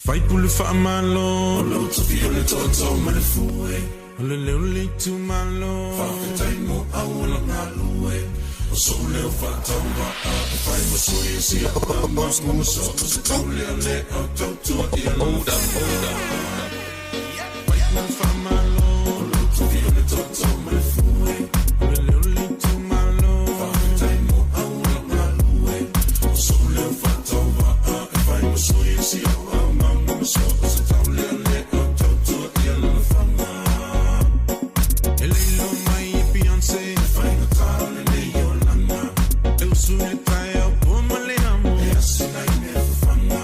Faipule faamalo. O lou tofi o le tootoo ma le fue. O le leo le itumalo. Faafetai mo auala galue. O sou leo faatauvaa e fai ma sui o siama ma so o se taulealea o tautua i lana Faipule faamalo. O lou tofi o le tootoo ma le fue. O le leo le itumalo. Faafetai mo auala galue. O sou leo faatauvaa e fai ma sui o siama ma so o se taulealea o tautua i lana faga. E leilo mai e Beyonce. E faigata lenei olaga. E usu i le taeao pua ma le amo. E asina i mea fafaga.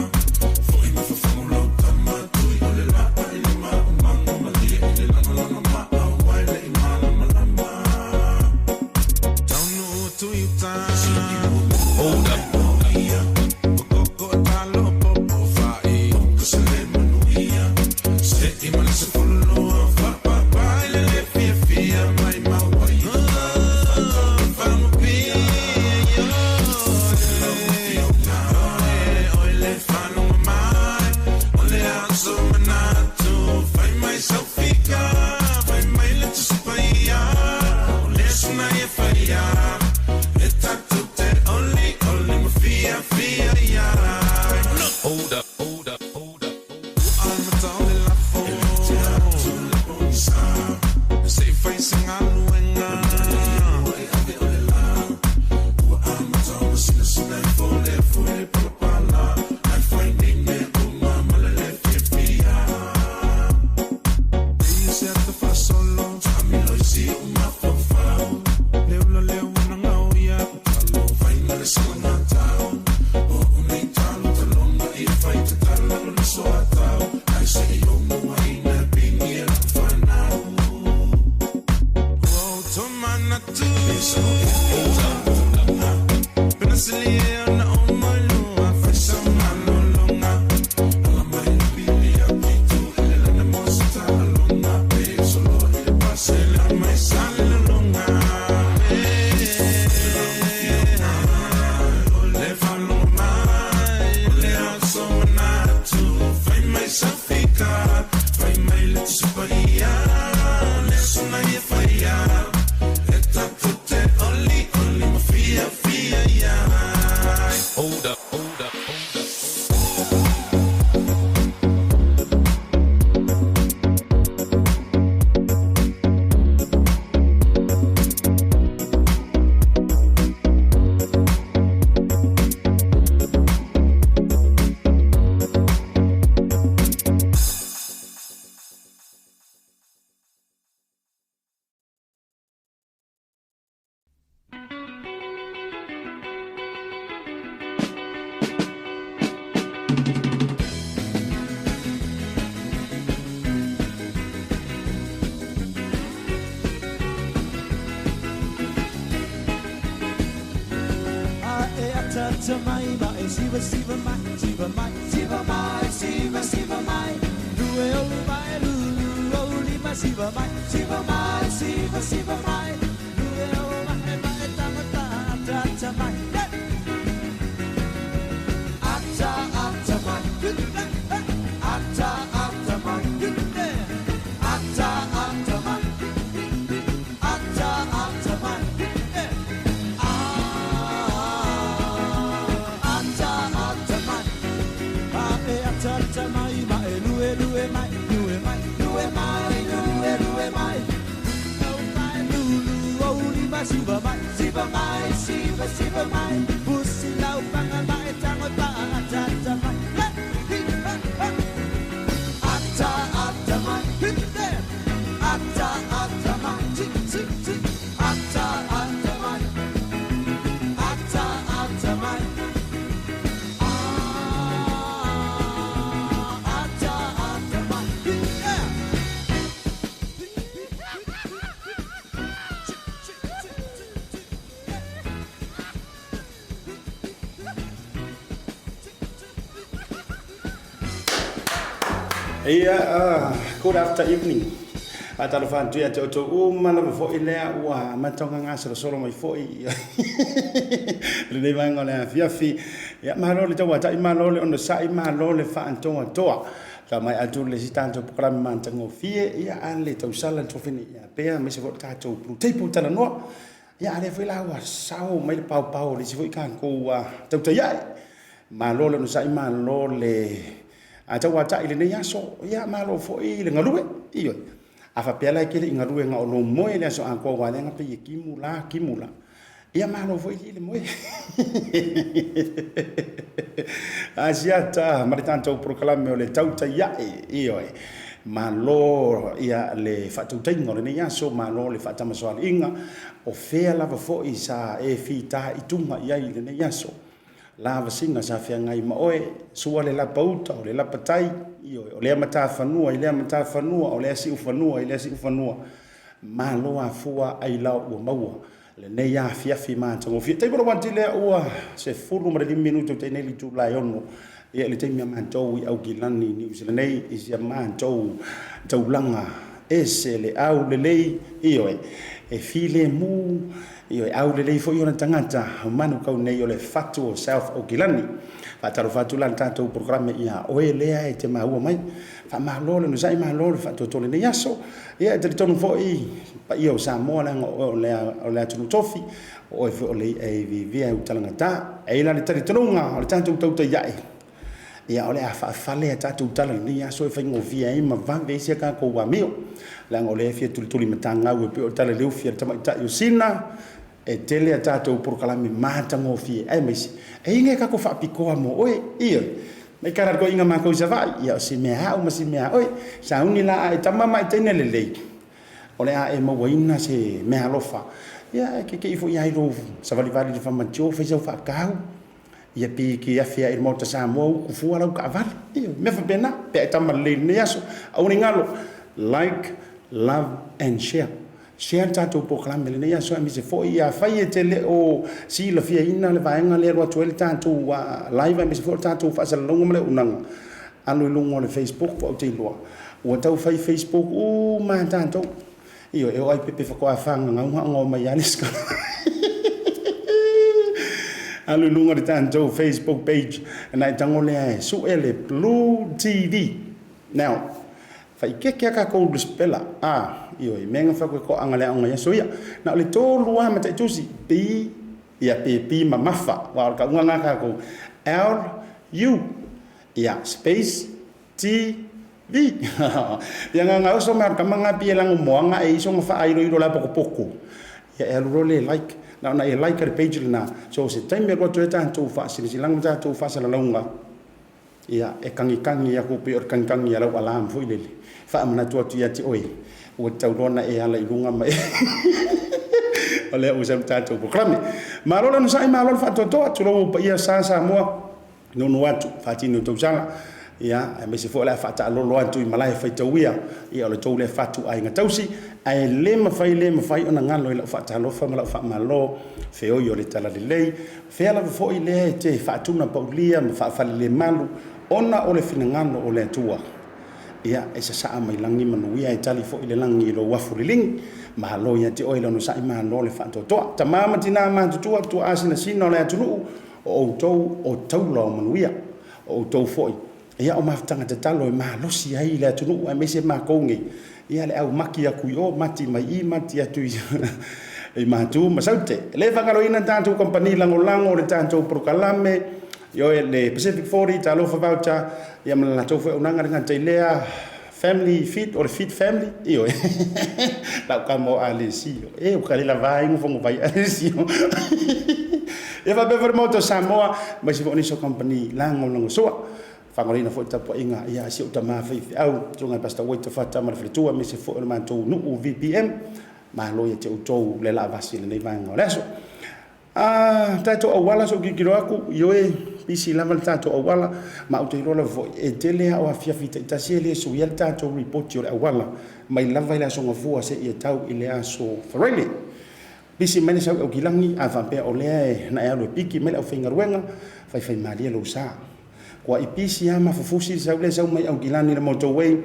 Foi ma fafago lau tama. Tui o le laa i le maumaga. Malie i le lagalaga maau ai le i malamalama. Taunuu atu i uta. Hold up. Koko talo popo fa'i. Ka se le manuia. Se i ma le sefululua. Faapapa i le le fiafia. Mai maua i Faamupia. Oi le falogo mai. O le aso manatu. Fai mai sau fika. Fai mai le Tusi Paia. O le aso na e faia. E tatou te olioli ma fiafia ai. Hold up. Hold up. Hold up. Amata o le lafo. E le atu le pogisa. Se i fai se galuega. E ave o le la. Ua amata ona sinasina i fo le afu i le palapala. Ai fai nei mea uma ma le le fiafia. E se ata faasolo. Taamilo i si ou mafaufau. Le ula lea ua nagao ia. Talo fai ma le salagatau. O o nei talo taloga ia fai tatala lo le soatau. Ai se i ou muaina pigi e lau fanau. Ua ou tomanatu. Penasili e ona o mai lua. Fai sau malologa. Ala mai le pili a pitu. Ele lana mo se taaloga. Pe soloa i le pasela mai sa le lologa. Le falogo mai. O le aso manatu. Fai mai sau fika. Fai mai le Tusi Paia. Le aso na ia faia. E tatou te olioli ma fiafia ai. Hold up. Hold up. Hold up. A e ata mai ma e siva siva mai siva mai siva mai siva siva mai lue o mai lulu o lima siva mai siva mai siva siva mai lue o mai mai tama ta ata ata mai ata ata mai ata ata mai ata ata mai ata ata mai ata ata mai a e ata ata mai ma e lue lue mai lue mai lue mai lue lue mai o mai lulu o lima siva mai siva mai siva siva mai pusi lau panga mai tango pa ata ata mai hi ha ha ata ata mai ata ata mai ti ti ti ata ata mai ata ata mai ata ata mai yeah. Yeah, good after evening. Faatalofa atu ia te outou uma lava foi lea ua amata ona gasolosolo mai foi i lenei vaega o le afiafi. Ia, malo le tauatai, malo le onosai, malo le faatoatoa. Faamaea atu le isi tatou polokalame matagofie, ia, a le tausala le tofi nei ia pea, aemaise foi o le tatou Blue Table talanoa. Ia, a lea foi la ua sao mai le paopao o le isi foi tatou tautai ae. Malo le onosai, malo le tauatai i lenei aso. Ia, malo foi le galue. Ioe. A faapea la e te le i galue na o lou moe i le aso atoa aua o lea na pei e timu la, timu la. Ia malo foi alii le moe. Asiata ma le tatou polokalame o le tautai ae. Ioe. Malo ia le faatautaiga o lenei aso, malo le faatamasoaliiga. O fea lava foi sa e fitaituga i ai i lenei aso. Lavasiga sa feagai ma oe, sua le lapa uta, o le lapa tai, ioe, o lea matafanua i lea matafanua, o lea siufanua i lea siufanua. Malo afua ailao ua maua lenei afiafi matagofie. Taimi o lou ati lea ua 15 minute o tainei le itula e 6 ia i le taimi a matou i Aukilani, Niu Sila nei, i si a matou taulaga ese le aulelei, ioe, e filemu, Ioe, aulelei foi ona tagata o Manukau nei o le fatu o South Aukilani. Faatalofa atu la le tatou polokalame ia oe lea e te maua mai. Faamalo le onosai, malo le faatoatoa lenei aso. Ia e talitonu foi paia o Samoa leaga o oe o le atunuu tofi, o oe foi o le i'a e iviivia e utalagata. E i ai la le talitonuga o le tatou tautai ae, Ia, o le a faafale a tatou tala i lenei aso e faigofie ai ma vave ai si a tatou amio, leaga o lea e fia tulitulimatagau e pei o le tala i le ufi a le tamaitai o Sina, e tele a tatou polokalame matagofie, aemaise e i ai nai a tatou faapitoa mo oe. Ioe, mai kala le toeaina matou i Savaii, ia o si mea a au ma si mea a oe. Sauni la a e tama ma e teine lelei, o le a e mauaina se meaalofa. Ia, e te te i foi lava i lou savalivali i le famatio, fai sau faatau. Ia pe te afe ai i le Maota Samoa utu fua lau taavale. Ioe, mea faapena. Pe a e tama lelei i lenei aso. Aua ne i galo, like, love and share. Share le tatou polokalame i lenei aso aemaise foi afai e te le o silafiaina le vaega lea e alu atu ai le tatou live aemaise foi o le tatou faasalalauga ma le auaunaga, alu i luga o le Facebook ua ou te iloa ua tau fai Facebook uma lava tatou. Ioe, e oo lava i pepe faatoa fagagau na ona omai lava le isi Alu i luga o le tatou Facebook page ona e tago lea e sue le Blue TV. Now, faaikeke lava tatou lisipela, a, ioe, mea na fai atu e toaga le aoga i aso ia. Na o le tolu lava mataitusi, B, ia pe B mamafa, aua o le tauga lena a tatou, L, U, ia, space, TV. Ia nga oso ma kama nga pie lango moanga e iso nga faailoilo la pokopoko. Ia e alu loa le like. Na ona e like le page lena. So se taimi e alu atu ai tatou faasilasilaga ma tatou faasalalauga, ia e kagikagi aku pei o le kagikagi a lau alarm foi lele. Faamanatu atu ia te oe, ua tatau loa ona e ala i luga ma e o lea ua sau le tatou polokalame. Malo le onosai, malo le faatoatoa. Tulou ou paia sa Samoa. Nono atu, faatino tausala, ia, aemaise foi o le a faataalolo atu i malae faitauia, ia, o le tou lea fatu aiga tausi, ae le mafai le mafai ona galo i lau faatalofa ma lau faamalo feoi o le talalelei, fea lava foi lea e te faatunapaulia ma faafalelemalu ona o le finagalo o le Atua. Ia, e sasaa mai lagi manuia e tali foi le lagi i lou afu liligi. Malo ia te oe le onosai, malo le faatoatoa. Tama ma tina matutua, tuaa sinasina o le atunuu, O outou o taula o manuia, o outou foi, ia, o mafutaga tatalo e malosi ai le atunuu aemaise makou nei, ia, le au maki atu i o, mati mai i, mati atu i i Matu ma Saute. E le faagaloina tatou kamupani lagolago o le tatou polokalame, ioe, le Pacific 40, Talofa Voucher, ia ma le latou foi auaunaga le gata i lea, Family Fit o le Fit Family, ioe, lau tama o Alesio, e ua kalela va ai ngofo vai Alesio. Ia faapea foi le Maota o Samoa, aemaise foi o nisi o kamupani lagolago soa. Faagaloina foi le tapuaiga ia a si ou tama faifeau, Susuga Pastor Waiter Fata ma le faletua, aemaise foi o le matou nuu VPM. Malo ia te outou le laavasi i lenei vaega o le aso. A tatou auala, se i ou tilotilo atu, ioe, pisi lava le tatou auala, ma ou te iloa lava foi, e tele lava o afiafi taitasi e le suia le tatou ripoti o le auala, mai lava i le Aso Gafua seia tau i le Aso Faraile. Pisi mai le sau i Aukilagi, a faapea o lea na e alu e piki mai le aufaigaluega, faifaimalie lou sa. Kua i pisi lava ma fufusi le sau lea e sau mai Aukilani i le motorway,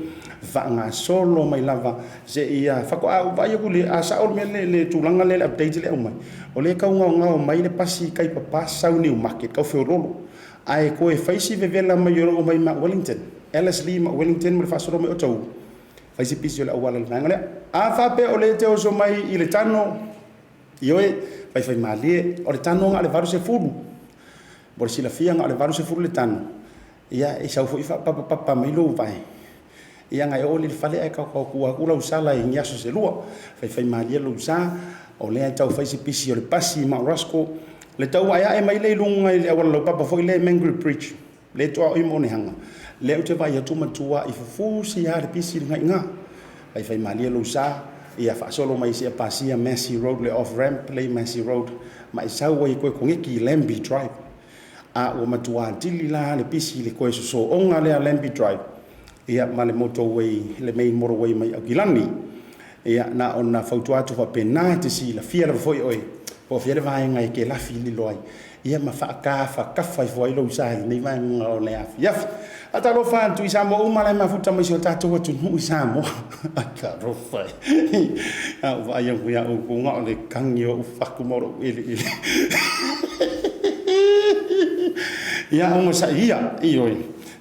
faagasolo mai lava seia faatoa ou vaai atu i le, a sao le mea lea, le tulaga lea, le update lea e aumai, o lea e tau gaogao mai le pasi i tai Papas sau i Newmarket tau feoloolo, ae toe fai si vevela mai o lo o mai ma Wellington, Ellerslie ma Wellington ma le faasolo mai Otahuhu, fai si pisi o le auala i le vaega lea. A faapea o lea e te oso mai i le tano, ioe, faifaimalie, o le tano na o le 80. Mo le silafia na o le 80 le tano, ia e sau foi faapapapapa mai lou vae, ia ona e oo lea i le fale ae taotaotua atu lau sala i ni aso se lua. Faifaimalie lou sa, o lea e tau fai si pisi o le pasi i Mount Roskill. Le tau aeae mai lea i luga i le auala laupapa foi lea Mangere Bridge, lea e tuaoi ma Onehana, lea ou te vaai atu ua matuai fufusi lava le pisi lena i ina. Faifaimalie lou sa, ia faasolo mai seia pasia Massey Road le off ramp lea i Massey Road ma e sau ai e toe koneti i Lambie Drive. A ua matua tili la le pisi i le toe sosooga lea Lambie Drive ia ma le motorway, le main motorway mai Aukilani. Ia na ona fautua atu faapena e te silafia lava foi oe po o fea le vaega e te lafi lilo ai ia ma faatafatafa ifo ai lou sa i lenei vaega o le afiafi. Faatalofa atu i Samoa uma la e mafuta mai si o tatou atunuu i Samoa. Ai talofa e. A ou vaai atu ia outou na o le tagi o ou fatu ma lou eleele. Ia onosai ia, ioe.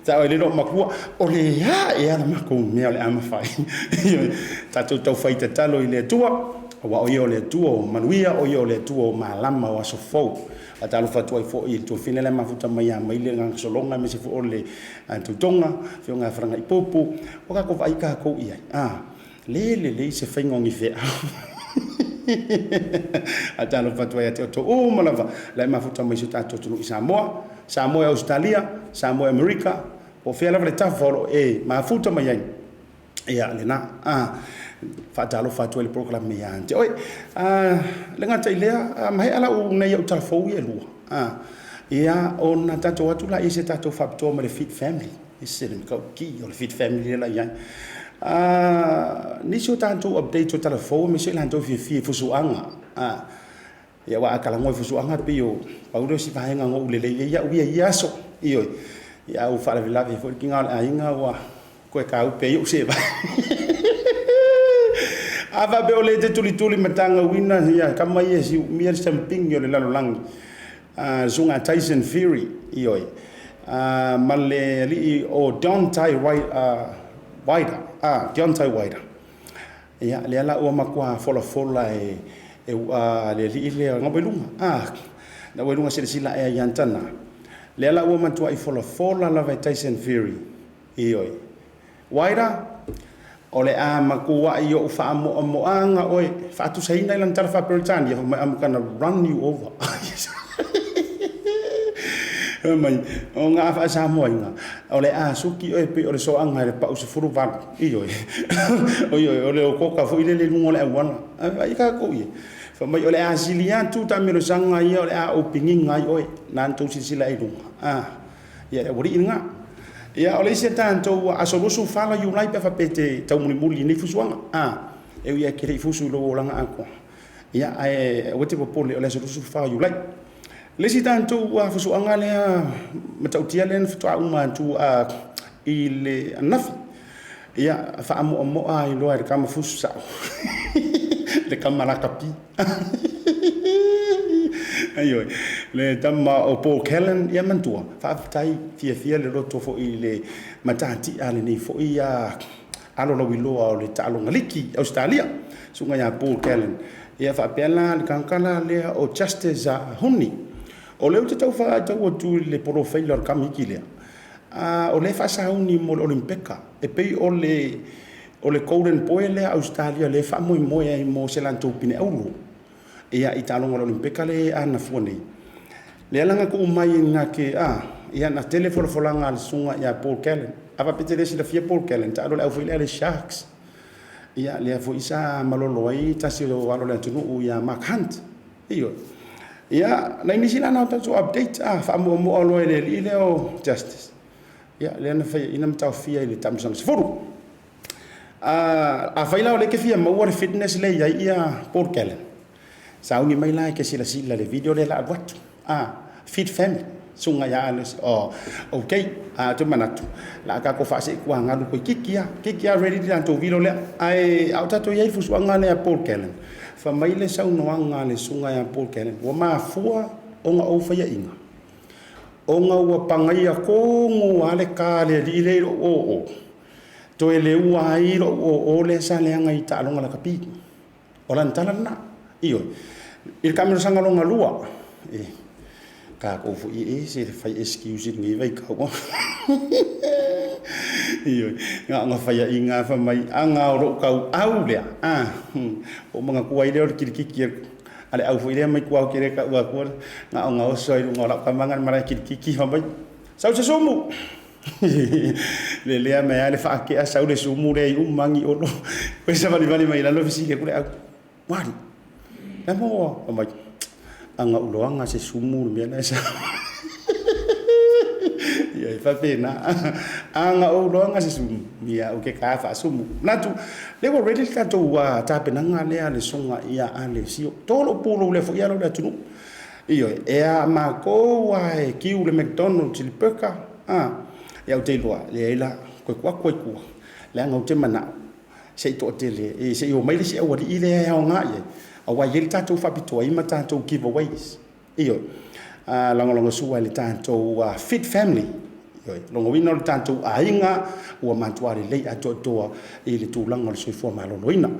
Tau ai le loo matua, o le a ea la matou mea o le a mafai. Ioe. Tatou taufai tatalo i le Atua, aua o Ia o le Atua o manuia, o Ia o le Atua o malama o aso fou. Faatalofa atu ai foi i le tuafine la e mafuta mai ia Maile le Gagagasologa aemaise foi o le Tautoga, Afioga ia Falagaipupu. Ua tatou vaai tatou i ai, a, le lelei se faiga o ni feau. Faatalofa atu ai ia te outou uma lava la e mafuta mai i si o tatou atunuu i Samoa, Samoa i Ausetalia, Samoa i Amerika, po o fea lava le tafa o lo o e mafuta mai ai. Ia, lena. A, faatalofa atu ai i le polokalame ia te oe. A, le gata i lea, a maea lau nei au tala fou ia e lua, a, ia, ona tatou atu lea i se tatou faapitoa ma le Fit Family. E ese le matautia o le Fit Family lea la i ai. A, nisi o tatou update o tala fou aemaise i latou e fiafia i fusuaga. A, Ia aua a talanoa i fusuaga e pei o pau lea o si vaega na ou lelei ai au ia i ia aso. Ioe. Ia a ua faalavelave foi le tiga o le aiga ua toe tāupe ai ou seeva. A faapea o lea e te tulituli ma tagauina ia tama ia e siumia le siamupini o le lalolagi, le susuga a Tyson Fury, ioe, ma le alii o Deontay Wilder, Deontay Wilder. Ia, lea la ua matua folafola e le alii lea, na ua i luga, a, na ua i luga silasila ae ia Tana. Lea la ua matuai folafola lava e Tyson Fury, ioe. Waira, o le a matuai ou faamoamoaga oe, faatusaina i lana tala faa-Peretania, fai mai, I'm gonna run you over. Fai mai, o ngā faa-Samoaina, o le a suki oe pei o le soaga i le pau 18. Ioe. Ioe, o le okoka foi lele i luga o le auala. Ai tatou ia. Fai mai o le a sili atu taamilosaga ia o le a ou piniga ai oe. Na ona tou silasila i luga. Ah, ia le aualii lena. Ia o le isi a tatou aso 24 Iulai pe a faapea e te taumulimuli i nei fusuaga. Ah, e ui lava e te le i fusu i lou olaga atoa. Ia ae aua e te popole o le aso 24 Iulai. Le isi tatou fusuaga lea matautia lea na faatoa uma atu i le ananafi, ia faamoamoa ai loa e le tama fusu sao, le tama lakapi. Ioe, le tama o Paul Callan, ia manatua, faafetai, fiafia le loto foi i le matatia a lenei foi alo lauiloa o le taaloga liki i Ausetalia, susuga ia Paul Gallen. Ia faapea la le tagata la lea o Justice Huni. O lea ou te tau faatau atu i le polofaila o le tamaiti lea, o lea e faasauni mo le Olympeka. E pei o le o le Golden Boy lea a Ausetalia lea e faamoemoe ai mo se latou pine auro ia i taaloga o le Olympeka lea e anafua nei. Lea la na tuu mai na te, a, ia na tele folafolaga a le susuga ia Paul Gallen. A faapea e te le silafia Paul Gallen, taalo le au foi lea a le Sharks. Ia, lea foi sa malolo ai tasi o alo o le atunuu ia Mark Hunt. Ioe. Ia, nai nisi la na o tatou update, a, faamuamua loa e le alii lea o Justice. Ia, lea na faiaina ma taofia i le taamilosaga 10. Afai la o lea e te fia maua le fitness lea e i ai ia Paul Gallen, sauni mai la e te silasila i le video lea o le a alu atu. Fit Family. Suga ia Alice. Oh, ok. A te manatu. La a tatou faaseikuagalu koe kiki a. Kiki a ready le tatou vilo lea. Ae a o tatou i ai fusuaga lea a Paul Gallen. Fa mai le saunoaga a le suga ia Paul Gallen, ua mafua ona ou faiaina. Ona ua pagaia kogu a le ka a le alii lea i lou oo. Toe leua ai lou oo lea sa leaga i taaloga lakapi. O lana tala lena. Ioe. I le taamilosaga lona lua, e, tatou foi e ese le fai excuse i lenei vaitau. Ioe. Na ona faiaina lava fai mai, ana o lou tauau lea, a, ou manatua ai lea o le kilikiki a le au foi lea mai tua ou te le taua atua, na ona oso ai i luga o lau tama na i le malae kilikiki fai mai, sau se sumu! Lelea mai lava le faatea sau le sumu lea i uma agi olo. Koe savalivali mai lalo fesili atu le au. Wali. Le mo o mai. Anga uloanga se sumu le mea lea sa. Ia e faapena. Anga uloanga se sumu. Ia o ke ka faasumu. Manatu, le ua ready le tatou tapenaga lea le suga ia a le sio. Tolo pulu le foi alo le atunuu. Ioe, e a makou a e kiu le McDonald's i le burger, a, ia ou te iloa, leai la, koe ku atu ai tua, leaga ou te manao, se i toatele, e, se i omai le isi aualii lea e aoga i ai, aua e i ai le tatou faapitoa ai ma tatou giveaways. Ioe, a, lagolagosua i le tatou fit family, ioe, logouina o le tatou aiga ua matua lelei atoatoa i le tulaga o le soifua maloloina.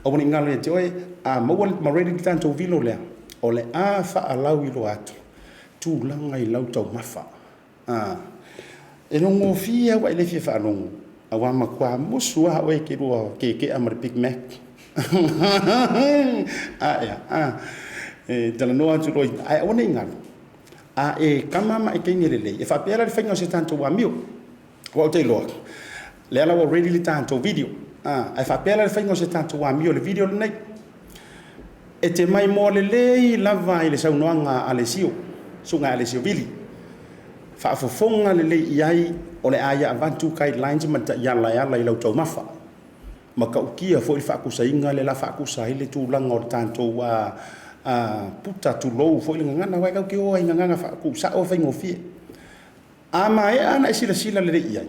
Aua ne i galo ia te oe, a maua ma ready le tatou vilo lea, O le a faalauiloa atu tulaga i lau taumafa. A, e logofie au ae le fia faalogo, aua matua musu lava oe e te lua kekea ma le Big Mac. A ea, a, e talanoa atu loa i, ae aua ne i galo, a e kama ma e teine lelei, e faapea la le faiga o se tatou amio. Aua ou te iloa, lea la ua ready le tatou video. A, ae faapea la le faiga o se tatou amio i le video lenei. E te maimoa lelei lava i le saunoaga a Alessio, Susuga Alessio Vili. Faafofoga lelei i ai o le a ia avatu guidelines ma taiala e ala i lau taumafa. Matautia foi le faatusaina lea la faatusa ai le tulaga o le tatou puta tulou foi le gagana aua e tatou te o lava i gagana tuusao e faigofie. A maea ona e silasila lelei i ai,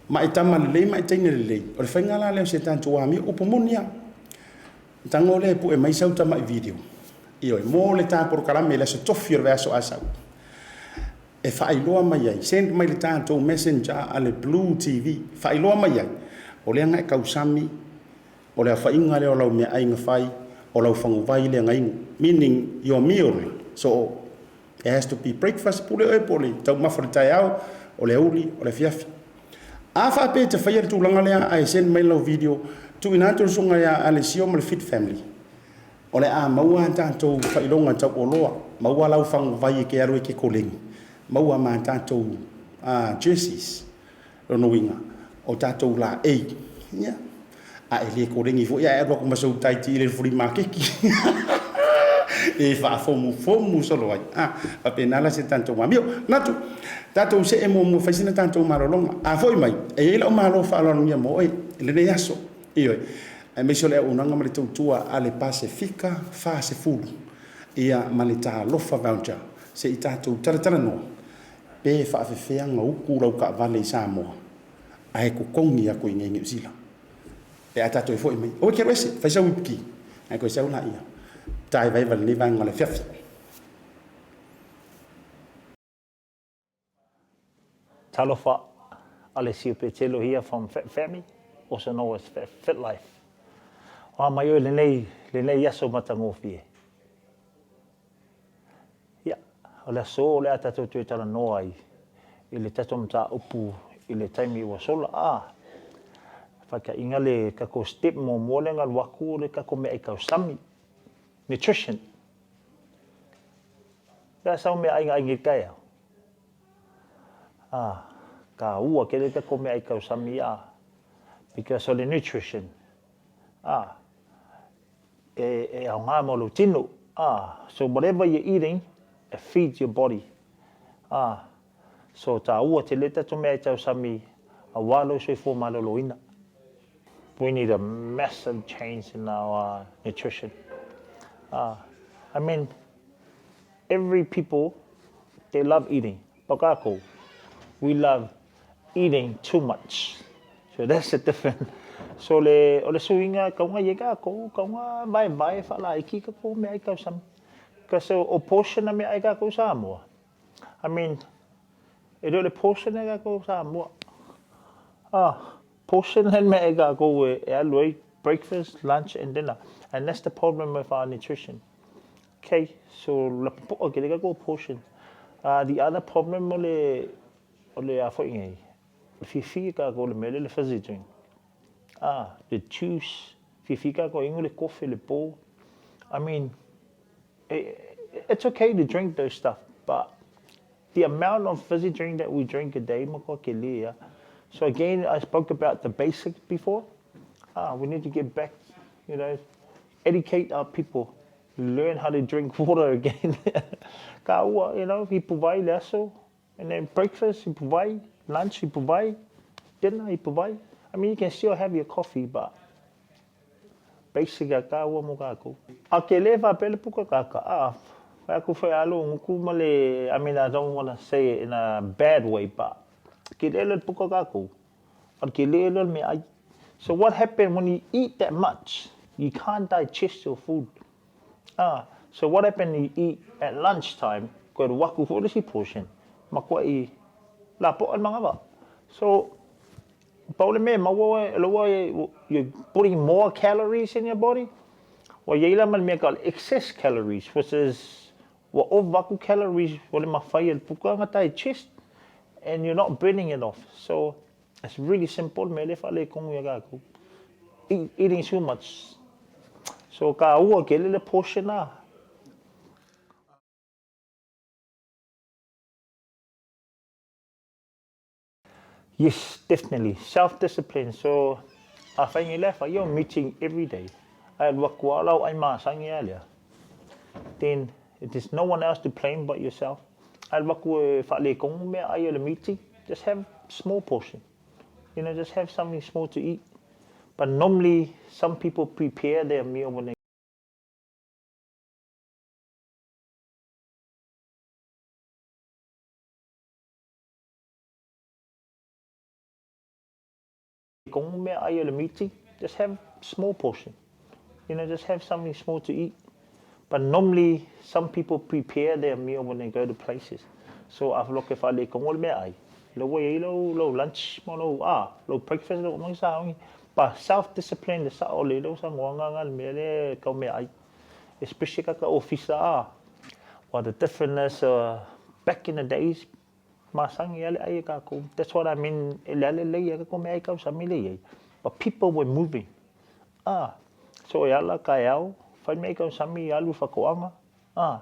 ma e tama lelei ma e teine lelei, o le faiga la lea o se tatou amio, upu moni lava. Tago lea e pue mai sau tamai video, ioe, mo le ta polokalame i le aso tofi o le vaiaso a sau, e faailoa mai ai, send mai le tatou messenger a le Blue TV, faailoa mai ai, o lea na e tausami, o le aofaiga lea o lau meaai na fai, o lau faguvai lea na inu, meaning your meal, so It has to be breakfast, pule oe po o le taumafa o le taeao, o le aoauli, o le afiafi. A faapea e te faia le tulaga lea ae send mai lau video, tuuina atu le susuga ia Alessio ma le Fit Family. O le a maua a tatou faailoga tau oloa, maua lau faguvai e te alu ai i te koleni, maua ma tatou jerseys, lona uiga, o tatou laei. Ia, a e le koleni foi ae alu atu ma sou taiti i le flea maketi e faafomufomu solo ai. A, faapena la se tatou amio. Manatu, tatou see muamua fai sina tatou malologa. A foi mai, e i ai lau malo faaaloalogia mo oe i lenei aso. Ioe, aemaise o le auaunaga ma le tautua a le Pasefika 40, ia ma le Talofa Voucher, se i tatou talatalanoa pe faafefea ona utu lau taavale i Samoa ae totogi atu i inei i Niu Sila pe a tatou e foi mai. Aua e te alu ese, fai sau ipuki ae toe sau laia. Taevaeva i lenei vaega o le afiafi. Talofa, Alessio Petelo here from Fat Fammy, also known as Fat Fit Life. O a mai oe lenei, lenei aso matagofie. Ia, o le aso o le a tatou toe talanoa ai i le tatou mataupu i le taimi ua sola. A, faitaiga le tatou step muamua lea na alu atu o le tatou meaai tausami, nutrition. Le a sau meaai na ai nei i le taeao? A, taua tele le tatou meaai tausami, a, because o le nutrition, a, e, e aoga mo lou tino. Ah, so whatever you're eating, it feeds your body. Ah, so tāua tele tatou mea e tausami aua lou soifua maloloina. We need a massive change in our nutrition. Ah, I mean, every people they love eating. But kākou, we love eating too much. So that's the difference. So le, o le suiga kauga i ai kākou, kauga vaevae faalaiti kākou meaai tausami. Because o portion na meaai kākou Samoa, I mean, e le o le portion e kākou Samoa. Ah, portion le meaai kākou e, e alu ai breakfast, lunch and dinner. And that's the problem with our nutrition. Okay, so lapopoa ke le kākou portion. The other problem o le, o le a foi nei, le fiafia kākou le mea le le fizzy drink. Ah, the juice, fiafia kākou inu le kofe le pō. I mean, it's okay to drink those stuff, but the amount of fizzy drink that we drink a day, makoa ke le ia. So again, I spoke about the basics before. Ah, we need to get back, you know, educate our people, learn how to drink water again. Ka ua, you know, ipu vai le aso, and then breakfast, ipu vai, lunch, ipu vai, dinner, ipu vai. I mean, you can still have your coffee, but basic a ka ua mo kākou. A ke le faapea le puka kaka, a, fai aku fai alo nguku ma le, I mean, I don't want to say it in a bad way, but ke le le puka kākou. A ke le le me ai. So what happened when you eat that much, you can't digest your food. Ah, so what happened you eat at lunchtime, koe waku fo le si portion, ma koe i la po al mangawa. So, pau le mea maua e loa you're putting more calories in your body. Wa iai la ma le mea ka excess calories, which is ua ova aku calories ua le mafai e le puka nga digest and you're not burning it off. So it's really simple mea le faaletonu ia kākou. Eating too much. So ka ua kele le portion a. Yes, definitely. Self-discipline. So, a whai ngi le whai o meeting every day. Ai alu aku a lau ai masangi a lea. Then, there's no one else to blame but yourself. Ai alu aku e whaale kongu mea ai o le meeting. Just have small portion. You know, just have something small to eat. But normally, some people prepare their meal when they Kongu mea ai o le miti, just have small portion. You know, just have something small to eat. But normally, some people prepare their meal when they go to places. So, a loke wha le kongu le mea ai. Lo wai ai lo, lo lunch mo lo, ah, lo breakfast lo mangi sa ongi. But self-discipline le sa o le lo sa ngoanga nga le mea le kau mea ai. Especially kaka ofisa ah. Well, the difference back in the days, Masangi a le ai e kākou. That's what I mean, e le ale lei a kākou mea ai kausami lei ai. But people were moving. Ah, so e ala ka e ao, whai mea kausami alu whakoanga. Ah,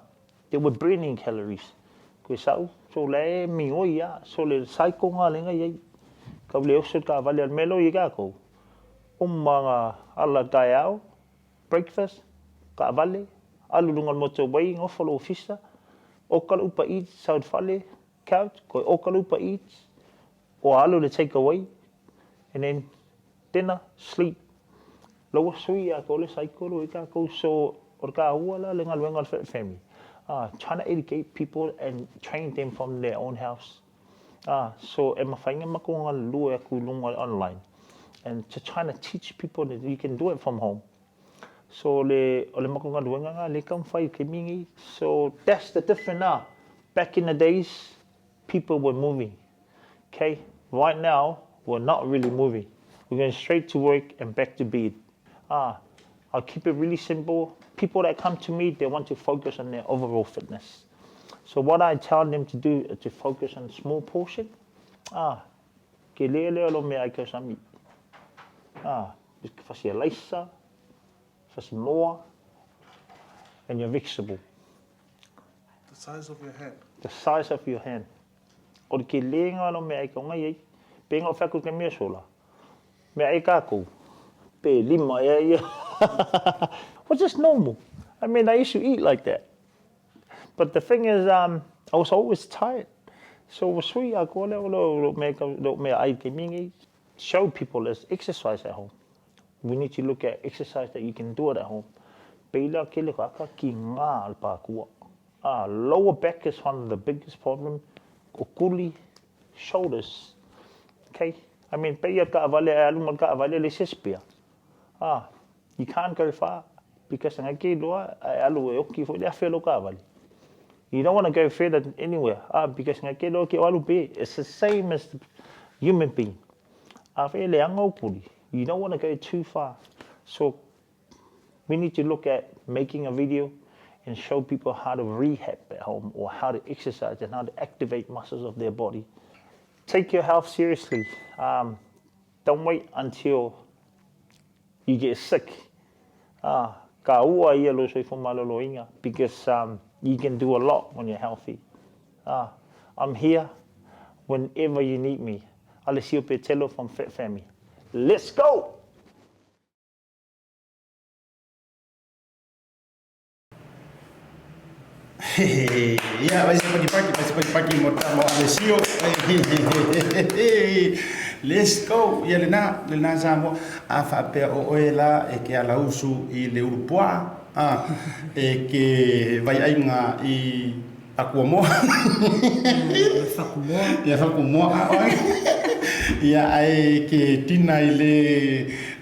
they were burning calories. Koe sau, so le e migoi a, so le cycle ngā lenga i ai. Kau le oso ka vale al melo i kākou. Uma ngā ala ka e ao, breakfast, ka vale, alu lunga le motorway, ngofo lo ofisa, oka le Uber Eats, sau le fale, couch, koe oka le Uber Eats, o alu le take away, and then dinner, sleep. Loa sui a ko le cycle o i kākou, so o le kāua la le galuega o le family. Trying to educate people and train them from their own house. So e mawhai nga mako ngā lue aku lunga online. And to trying to teach people that you can do it from home. So le, o le mako galuega ngā le taumafai ke mingi. So that's the difference now. Back in the days, people were moving. Okay, right now, we're not really moving. We're going straight to work and back to bed. I'll keep it really simple. People that come to me, they want to focus on their overall fitness. So what I tell them to do is to focus on small portion. Ke lea lea lo mea ai kausami. Fasi a laisa, fasi moa, and your vegetable. The size of your hand. The size of your hand. O le ke lenga lo mea ai kaunga iai. Pe nga o whaku ke mea sola. Mea ai kākou. Pe lima ea ia. Which is normal. I mean, I used to eat like that. But the thing is, I was always tired. So ua sui a koa lea o lo mea, lo mea ai ke mingi. Show people there's exercise at home. We need to look at exercise that you can do it at home. Peila ke le kaka ki ngā le pākua. Lower back is one of the biggest problem, o kuli, shoulders, okay? I mean, pei a kaavale ae alu ma le kaavale le se spare. You can't go far because nga ke iloa ae alu e oki foi le afe o lou kaavale. You don't want to go further anywhere because nga ke iloa ke o alu pe. It's the same as the human being. A fai e leaga ou kuli, you don't want to go too far. So we need to look at making a video and show people how to rehab at home or how to exercise and how to activate muscles of their body. Take your health seriously. Don't wait until you get sick. Ka ua ia lou soifua maloloina because you can do a lot when you're healthy. I'm here whenever you need me. Alessio Petelo from Fit Family. Let's go! Ia, vai se pakipaki, vai se pakipaki mo ta mo Alessio. Let's go. Ia lena, lena Samoa. A faapea o oe la e ke alausu i le ulupuaa, a, e ke vaiaiga i Akuamoa. Fakumoa. Ia Fakumoa. Ia ae ke tina i le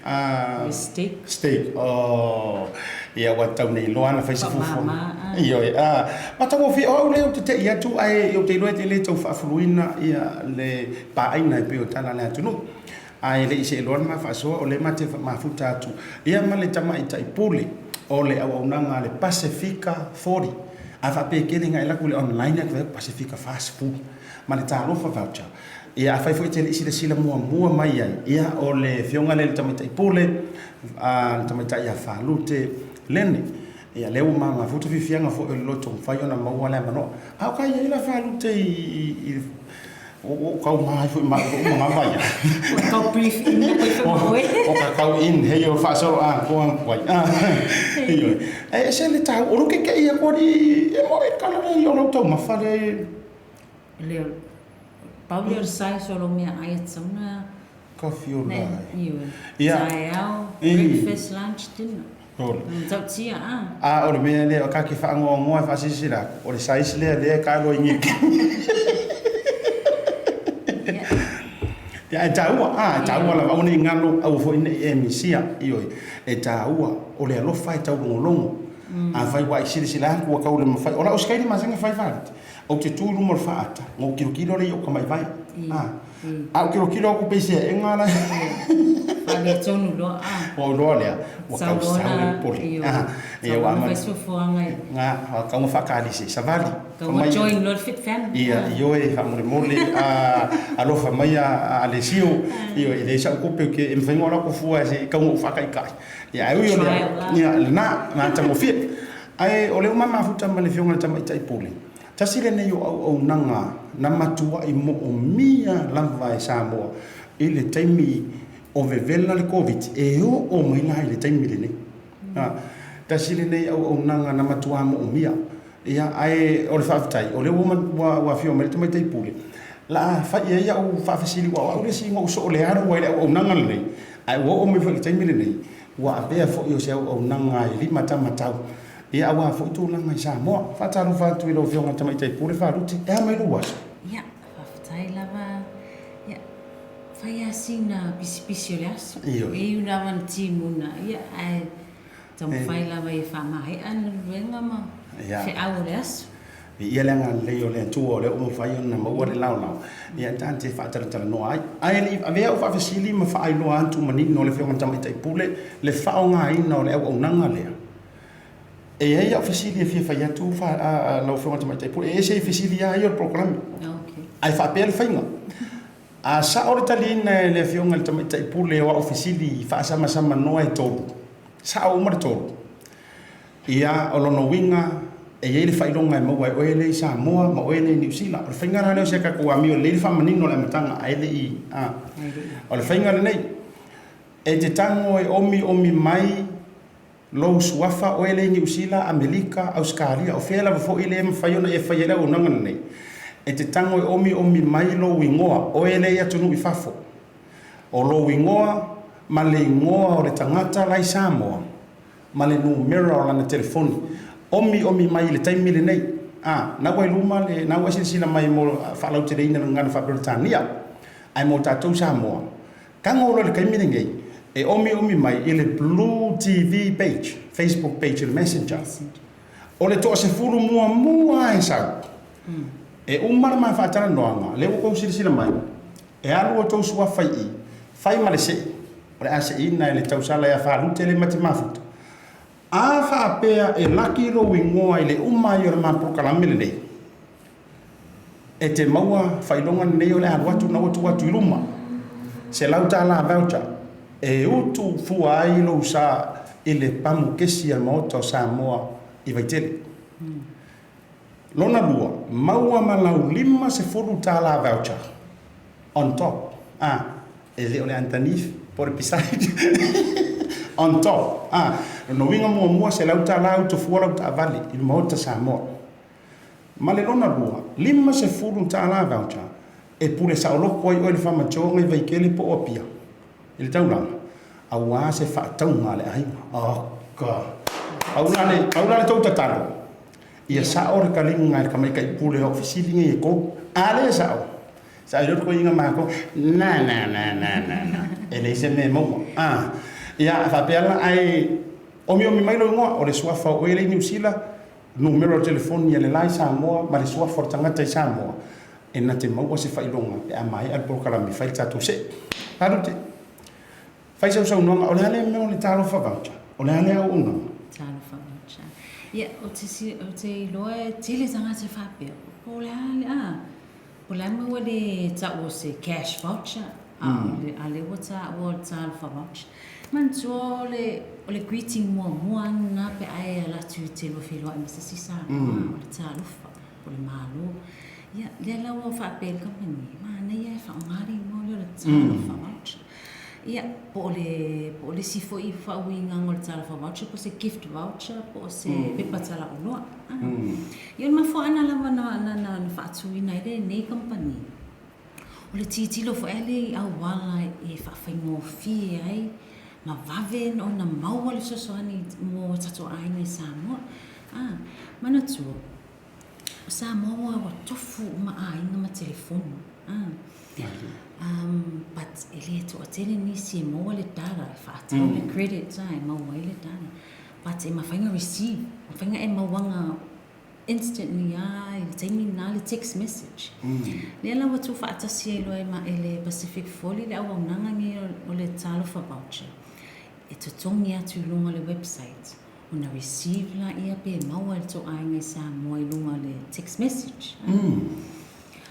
Le steak. Steak. Oh. Ia ua tau nei loa ana fai se fuafua. Faamama. Ioe. A matagofie o au lea ou te te'i atu ae ou te iloa e te le tau faafuluina ia le paaina e pei o tala a le atunuu. Ae le i see loa le ma faasoa o lea ma te mafuta atu ia ma le tamaitai pule o le auaunaga a le Pasefika 40. A faapea kele nga e laku i le online atu ai Pasefika Fast Food ma le Talofa Voucher. Ia afai foi e te le i silasila muamua mai ai, ia o le afioga lea i le tamaitai pule, a le tamaitai ia Falute Lene. Ia lea ua ma mafuta fiafiaga foi o le loto mafai ona maua le avanoa. A o ka i ai la Falute i O kau ma ai foi ma o ma vai. O kau brief in na koe whakamoe. O ka kau in hei o whaasoro a koa wai. Ioe. E se le tau o roke ke ia koa ri e mo e kala le i o lau tau mawha le. Le pau le o le size o lo mea ai a tauna. Ka whio la. Ioe. Taeao, breakfast, lunch, dinner. Ole. Tau tia a. A o le mea lea o ka ke whaangoangoa e whaasisira aku. O le size lea lea ka roa i ngeke. Ia, e tāua, a, e tāua lava, aua ne i ngalo, aua foi ne i e misia, ioe, e tāua, o le alofa e taulogologo. Afai ua e silasila atu ua kau le mawhai, o lau sikaili masani e whai wharite, ou te tū i luma o le whaata, ngou kilokilo lea i o kamaivae, a, a o kilokilo aku peisea e ngā lai. Whale tonu loa, a. Ua iloa lea, ua kau sau le popole. Ioe, Ia, ua sau ama. lona whaisofoanga i. Ngā, ua kau nga whakaalise, savali. Kau nga join loa le fit family. Ia, ioe, faamolemole, a, alofa mai a Alessio, ioe, e leai sau kope ke e mafai ona lako fua se i kau nga ou whaakaikai. Ia, ae ui o lea, ia, lena, matagofie. Ae o lea ua mamafuta ma le Afioga i le Tamaitai Pule, tasi lenei o auaunaga na matuai moomia lava e Samoa i le taimi o vevela le Koviti, e oo mai la i le taimi lenei. Tasi lenei auaunaga na matuā moomia. Ia, ae o le faafetai, o lea ua ua afio mai le Tamaitai Pule, la fai i ai au faafesili aua o au le isi na ou soo le alu ai i le auaunaga lenei, ae ua oo mai foi i le taimi lenei, ua avea foi o se auaunaga e limatamatau, ia aua foi tulaga i Samoa. Faatalofa atu i lau Afioga i le Tamaitai Pule Faluti, e a mai lou aso? Ia, faafetai lava. Ia, fai lava sina pisipisi o le aso. Ioe. E iu lava na timuna, ia, ae taumafai lava ia faamaea le galuega ma feau o le aso. Viia le agalelei o le Atua o lea ua mafai ona maua le laolao, ia ta te faatalatalanoa ai. Ae le i avea au faafesili ma faailoa atu manino le Afioga i le Tamaitai Pule le faaaogaina o le auaunaga lea. E i ai au fesili e fia fai atu lau Afioga i le Tamaitai Pule, e ese i fesili lava ia o le polokalame. Ae faapea le faiga. A sao le taliina e le Afioga i le Tamaitai Pule o au fesili faasamasama noa e tolu, sao uma le tolu. Ia, o lona uiga, e i ai le faailoga e maua e oe lea i Samoa ma oe lea i Niu Sila. O le faiga la lea o si a tatou amio lelei le faamanino o le amataga ae le i, a. O le faiga lenei, e te tago e omiomi mai lou suafa, oe lea i Niu Sila, Amelika, Ausekalia, o fea lava foi lea e mafai ona e faia ai le auaunaga lenei, e te tago e omiomi mai lou igoa, oe lea i atunuu i fafo. O lou igoa ma le igoa o le tagata la i Samoa, ma le numera o lana telefoni. Omiomi mai i le taimi lenei. A, na ua i luma le, na ua e silasila mai mo faalauteleina le gagana faa-Peretania, ae mo tatou Samoa, tago loa i le taimi lenei, e omiomi mai i le Blue TV page, Facebook page i le Messenger. O le toasefulu muamua lava e sau, e uma le ma faatalanoaga, lea ua outou silasila mai, e alu outou suafa i i, fai ma le sei, o le a seiina e le tausala ia Falute le ma te mafuta. A faapea e laki lou igoa i le uma ai o le ma polokalame lenei, e te maua faailoga lenei o le a alu atu na ua tuu atu i luma, $100 voucher e utu fua ai lou sa i le pamu kesi a le Maota o Samoa i Vaitele. Lona lua, maua ma lau $50 voucher on top, a, e le o le underneath po o le beside, on top, a. Lona uiga muamua, $100 utu fua lau taavale i le Maota Samoa. Ma le lona lua, $50 voucher e pule saoloko ai oe i le faamatuaga i Vaitele po o Apia i le taulaga, aua se faatauga a le aiga. Oka! Pau la le, pau la le tou tatalo, ia sao le kaliga i le tamaitai pule o au fesili nei e tolu. A le sao, sa i loko inga mākou, na na na na na na, e leai se mea e maua. A, ia, faapea la, ae omiomi mai lou igoa, o le suafa o oe lea i Niu Sila, numera o le telefoni a le la i Samoa ma le suafa o le tagata i Samoa, e na te maua se faailoga pe a maea le polokalame e fai le tatou see. Palute, fai sau saunoaga, o le a lea mea o le Talofa Voucher? O le a lea auaunaga? Talofa Voucher. Ia, ou te, ou te iloa e tele tagata faapea, po o le a le, a, po o le a le mea ua le taua o se cash voucher, a o le, a lea ua taua o le Talofa Voucher. Manatua o le, o le greeting muamua lava lena pe a e alu atu e te lua feiloai ma se isi Samoa, o le talofa, o le malo. Ia, lea la ua faapea i le kamupani, manaia e faaaoga le igoa lea o le Talofa Voucher. Ia, po o le, po o le isi foi faauigaga o le Talofa Voucher, po o se gift voucher, po o se pepa talaoloa. Ia, o le mafuaaga lava na, na, na faatuina ai lenei kamupani, O le tilotilo foi lea i auala e faafaigofie ai ma vave ona maua le fesoasoani mo tatou aiga i Samoa. A, manatua, o Samoa ua tofu uma aiga ma telefoni. A, but e le toatele nisi e maua le data e faatau le credit a e maua ai le data. But e mafai ona receive, mafai ona e mauaga instantly lava i le taimi lena le text message. Lea la ua tuufaatasi ai loa e le Pacific Folly le auaunaga nei o le Talofa Voucher e totogi atu i luga o le website ona receive laia pe maua e le tou aiga i Samoa i luga o le text message.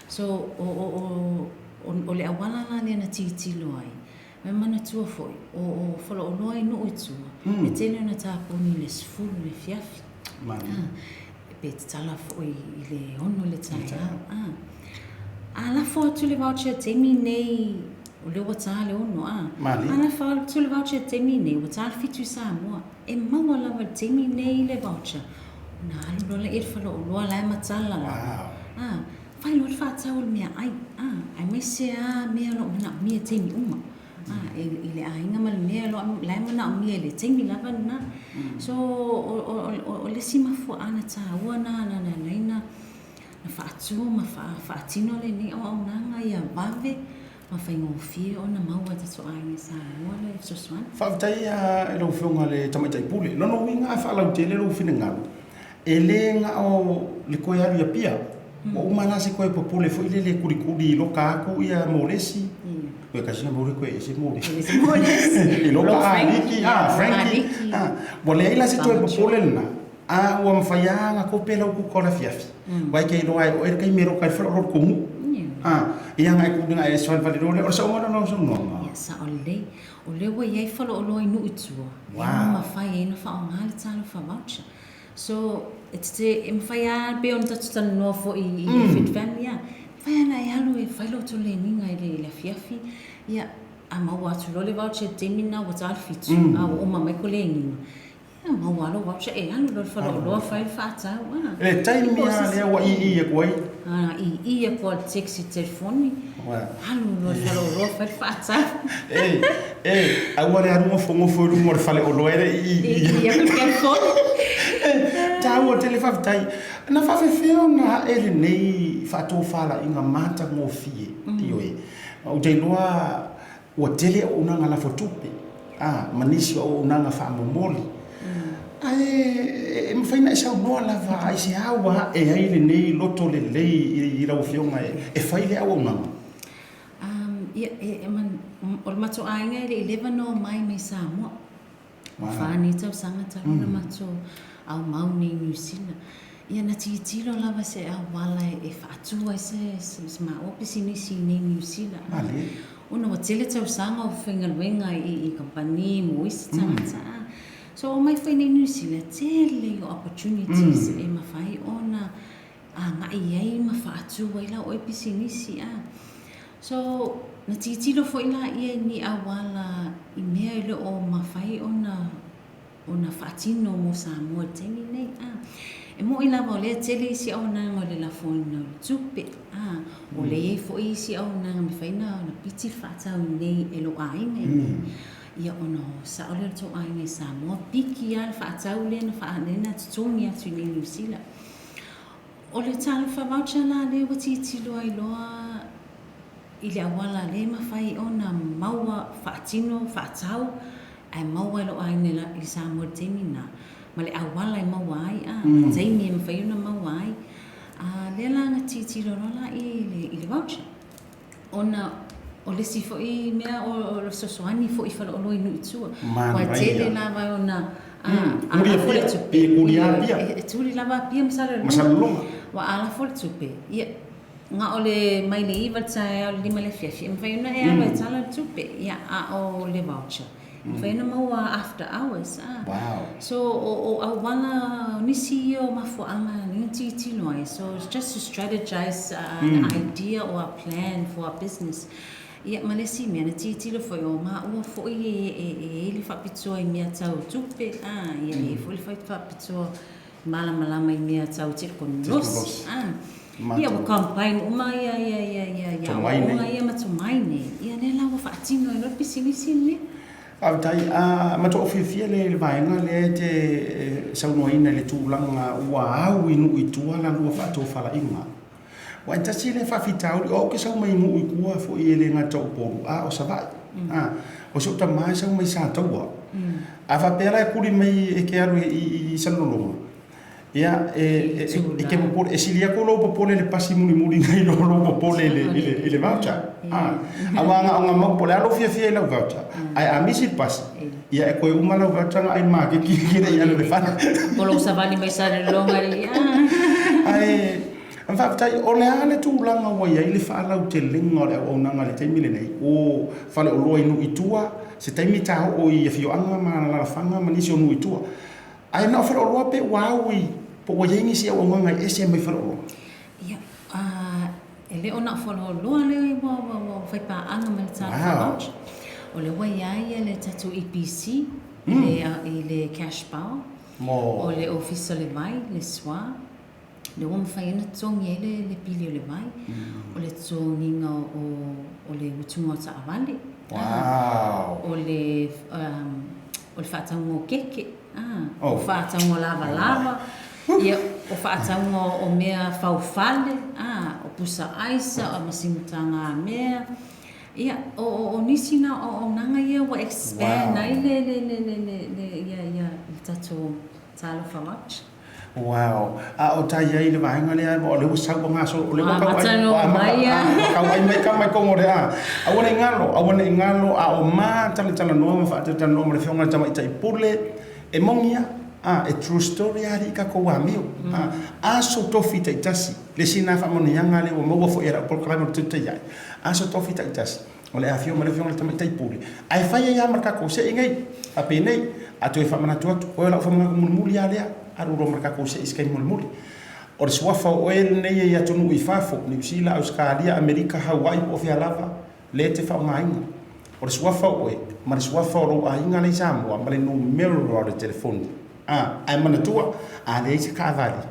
So o le auala la lea na tilotilo ai, E manatua foi, o Faleoloa i nuu i tua, e tele ona tapuni i le 10 i le afiafi. Pe tatala foi i le 6 i le taeao. A lafo atu le voucher i le taimi nei, o lea ua ta le 6, a lafo atu le voucher i le taimi nei, ua ta le 7 i Samoa. E maua lava i le taimi nei le voucher, ona alu loa lea i le faleoloa la e matala lava. Fai loa le faatau o le meaai, a, aemaise lava mea o lo o manaomia i taimi uma, a, i le aiga ma le mea la e manaomia i le taimi lava lena. So, o le isi mafuaaga taua lena na ala ai ona faatu ma faatino lenei auaunaga ia vave ma faigofie ona maua e tatou aiga i Samoa le fesoasoani. Faafetai i lau Afioga i le Tamaitai Pule. Lona uiga a faalautele lou finagalo, e le na o le toe alu i Apia, ua uma la se toe popole foi lele e kulikuli i loka atu ia Molesi, toe tasi na mole toe ese Molesi. I loka a Aliki, a Frankie, a ua leai la se toe popole lena, a ua mafai lava ona kope lau kuka o le afiafi. Ua e ke iloa e oe le taimi e loka ai le faleoloa o le kumu. A, ia na e kuli na e salivali loa lea, o le saoga lena o lau saunoaga. Ia, sao lelei. O lea ua i ai faleoloa i nuu i tua, lea ua mafai ai ona faaaoga le Talofa Voucher. So, e te, e mafai lava pei ona tatou talanoa foi i le Fit Family, a, e mafai lava ona e alu e fai lou toleniga i le afiafi, ia, a maua atu loa le voucher i le taimi lena ua ta le 7, a ua uma mai koleniga, ia, maua lava lou voucher e alu loa i le faleoloa fai le faatau, a. I le taimi lava lea ua ii atu ai A i i aku lava le text i le telefoni, alu loa i le faleoloa fai le faatau. E, e, aua le alu nofonofo i luga o le faleoloa e le i i. I i aku le telefoni. E, taua tele faafetai. Na faafefea ona ae lenei faatofalaiga matagofie, ioe. Ou te iloa Ua tele auaunaga lafo tupe, a, ma nisi o auaunaga faamomoli. Ae e mafai ona e saunoa lava aisea ua ae ai lenei loto lelei i lau Afioga e fai lea auaunaga? Ia, e, o le matou aiga e le i leva ona omai mai Samoa. Ua fa nei tausaga talu ona matou aumau nei i Niu Sila. Ia na tilotilo lava se auala e faatu ai se se maua pisinisi i nei Niu Sila. Ona ua tele tausaga o faigaluega i kamupani mo isi tagata. So omai foi nei Niu Sila, tele o opportunities e mafai ona agai ai ma faatu ai lau oe pisinisi. So, na tilotilo foi laia i ni auala i mea e le o mafai ona ona faatino mo Samoa i le taimi lenei. A, e moni lava o lea e tele isi auaunaga o le lafoina o le tupe, a, o lea e i ai foi isi auaunaga e mafai ona piti le faatau i inei e lou aiga i inei. Ia ona sao lea o le tou aiga i Samoa, piki lava le faatau lea na faa, lea na totogi atu i inei i Niu Sila. O le talofa voucher la lea ua tilotilo ai loa i le auala lea e mafai ona maua faatino faatau ae maua e lou aiga i Samoa i le taimi lena ma le auala e maua ai a ma le taimi e mafai ona maua ai. A lea la na tilotilo loa la i le voucher ona o le isi foi mea o le fesoasoani foi i faleoloa i nuu i tua. Aua e tele lava ona a lafo le tupe, e tuli lava Apia ma Salelologa. Aua a lafo le tupe, ia, na o le mai le 9 i le taeao i le 5 i le afiafi, e mafai ona e alu e tala le tupe, ia, a o le voucher, E mafai ona maua after hours a. So o auala o nisi ia o mafuaaga lea na tilotilo ai so it's just to strategise an idea or a plan for our business. Ia ma le isi mea na tilotilo foi o maua foi e i ai le faapitoa i mea tau tupe a, ia e i ai foi le faapitoa malamalama i mea tau tekonolosi a. Ia ua combine uma ia ia ia ia ia aoaoga ia ma tomai nei, ia lea la ua faatino ai loa le pisinisi lenei. Faafetai. A matua ou fiafia lea i le vaega lea e te saunoaina i le tulaga ua au i nuu i tua la lua faatofalaiga. Aua e tasi lea faafitauli, o au ou te sau mai nuu i tua foi e le gata o Upolu, a o Savaii. A, o si ou tama e sau mai Sataua. A faapea la e kuli mai e te alu i Salelologa, Ia, e, e, e te popole, e sili atu lou popole i le pasi mulimuli nai lo lou popole i le, i le, i le voucher. Ah, aua na o na mau, po o le a lou fiafia i lau voucher, ae a misi le pasi, ia e toe uma lau voucher na ai le maketi e le i alu i le fale. Po o lou savali mai Salelologa i, Ae, faafetai, o le a le tulaga ua i ai le faalautelega o le auaunaga i le taimi lenei, o faleoloa i nuu i tua, se taimi ta oo i afioaga ma alaalafaga ma nisi o nuu i tua. Ae na o faleoloa pe ua au i, po ua i ai nisi auaunaga e ese mai faleoloa? Ia, e le o na o faleoloa lea ua, ua, ua fai paaga ma le Talofa Voucher. O lea ua i ai le tatou EPC i le, i le cash power, o le Ofisa o le Vai, le SWA, lea ua mafai ona totogi ai le, le pili o le vai, o le totogiga o, o le utuga o taavale, o le, o le faatauga o keke, o faatauga o lavalava, ia, o faatauga o mea faufale, o pusa aisa, o masini tagamea, ia, o, o, o nisi na o auaunaga ia ua expand ai le, le, le, le, le, le, ia, ia, le tatou Talofa Watch. Wow. A o tai ai le vaega lea, o lea ua sau ua gasolo, o lea ua tau ai, ua amata, ua tau ai mai kama i tonu o le a. Aua ne i galo, aua ne i galo, a o ma talatalanoa ma faatalatalanoa ma le Afioga i le Tamaitai Pule, e moni a, a, e true story a alii tatou amio. A, aso tofi taitasi, le isi lena faamanuiaga lea ua maua foi e lau polokalame o le Tautai Ai, aso tofi taitasi, O le afio mai le Afioga i le Tamaitai Pule, ae fai ai lava ma le tatou sei nei, faapenei, a toe faamanatu atu, oe o lau faamanatu mulimuli lava lea, alu loa ma le tatou sei i se taimi mulimuli. O le suafa o oe lenei e i atunuu i fafo, Niu Sila, Ausetalia, Amerika, Hawaii po o fea lava, lea e te faaaogaina. O le suafa o oe, ma le suafa o lou aiga la i Samoa, ma le numera o le telefoni. A, ae manatua, a leai se taavale.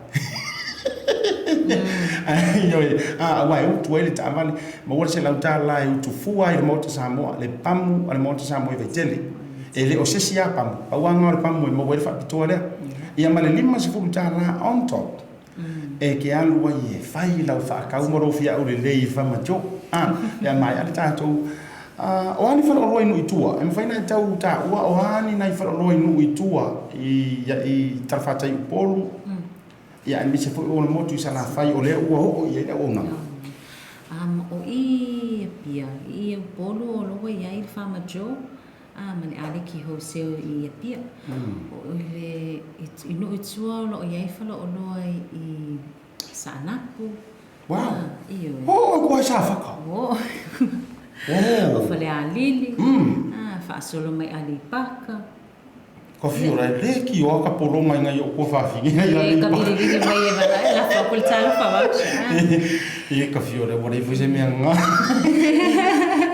Ioe, a, aua e utu ai le taavale, maua le $100 e utu fua ai le Maota Samoa, le pamu a le Maota Samoa i Vaitele. E le o se isi lava pamu, pau lava lena o le pamu e maua ai le faapitoa lea. Ia ma le $50 on top e te alu ai e fai lau faatau ma lou fia aulelei i Farmer Joe. A, pe a maea le tatou A, o a ni faleoloa i nuu i tua? E mafai ona e tau taua o a ni nai faleoloa i nuu i tua i, i talafatai i Upolu, ia aemaise foi o le motu i Salafai o lea ua oo i ai le auaunaga. O i Apia, i Upolu o lo o ua i ai le Farmer Joe, a, ma le Aleki Wholesale i Apia. O i le, i nuu i tua o lo o i ai faleoloa i Saanapu. Wow! Ua oo atu ai Safata? Ua oo. O Falealili, faasolo mai Aleipaka. Ka fiora e le ki oa ka polo mai ngai o kua whawhine ai Aleipaka. E ka viriviri mai e wala e lafo aku le talofa voucher. E ka fiora ua lei foi se mea nga.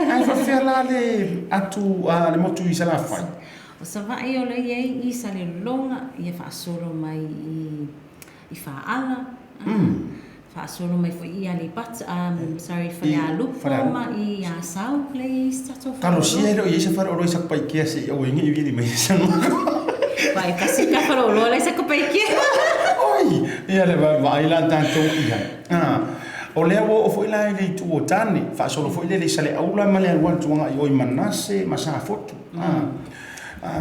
Ae whawhea la le atu a le motu i Salafai? O Savaii o la i ai i Salelologa ia faasolo mai i Whaala. Faasolo mai foi i Aleipata, sorry, Falealupo ma i Asau, lea e i ai se tatou faleoloa. Talosia e le o i ai se faleoloa i Satupaitea se i aua ai ne i vili mai se Vai kasi ka faleoloa la i Satupaitea. Oi, ia le vaai la tatou i ai. O lea ua oo foi la i le itu o Tane, faasolo foi lele i Saleaula ma le alu atu agai i o i Manase ma Safotu.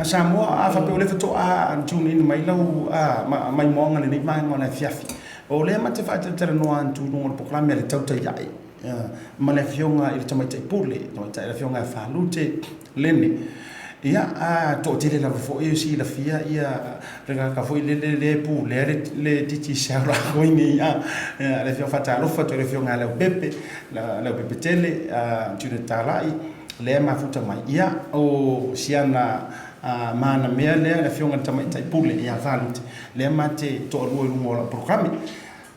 Samoa, a faapea o lea faatoa tune in mai lau maimoaga i lenei vaega o le afiafi. O lea ma te faatalatalanoa atu i luga o le polokalame a le Tautai Ae ma le Afioga i le Tamaitai Pule, Tamaitai le Afioga ia Falute Lene. Ia, a toatele lava foi o silafia ia le tagata foi lele lea e pulea le, le Digicel la koe nei, a, le Afioga faatalofa atu i le Afioga ia Leaupepe, Leaupepe Tele, Junior Talai, lea e mafuta mai. Ia, o siana A ma na mea lea le Afioga i le Tamaitai Pule ia Falute, lea ma te toalua i luga o lau polokalame.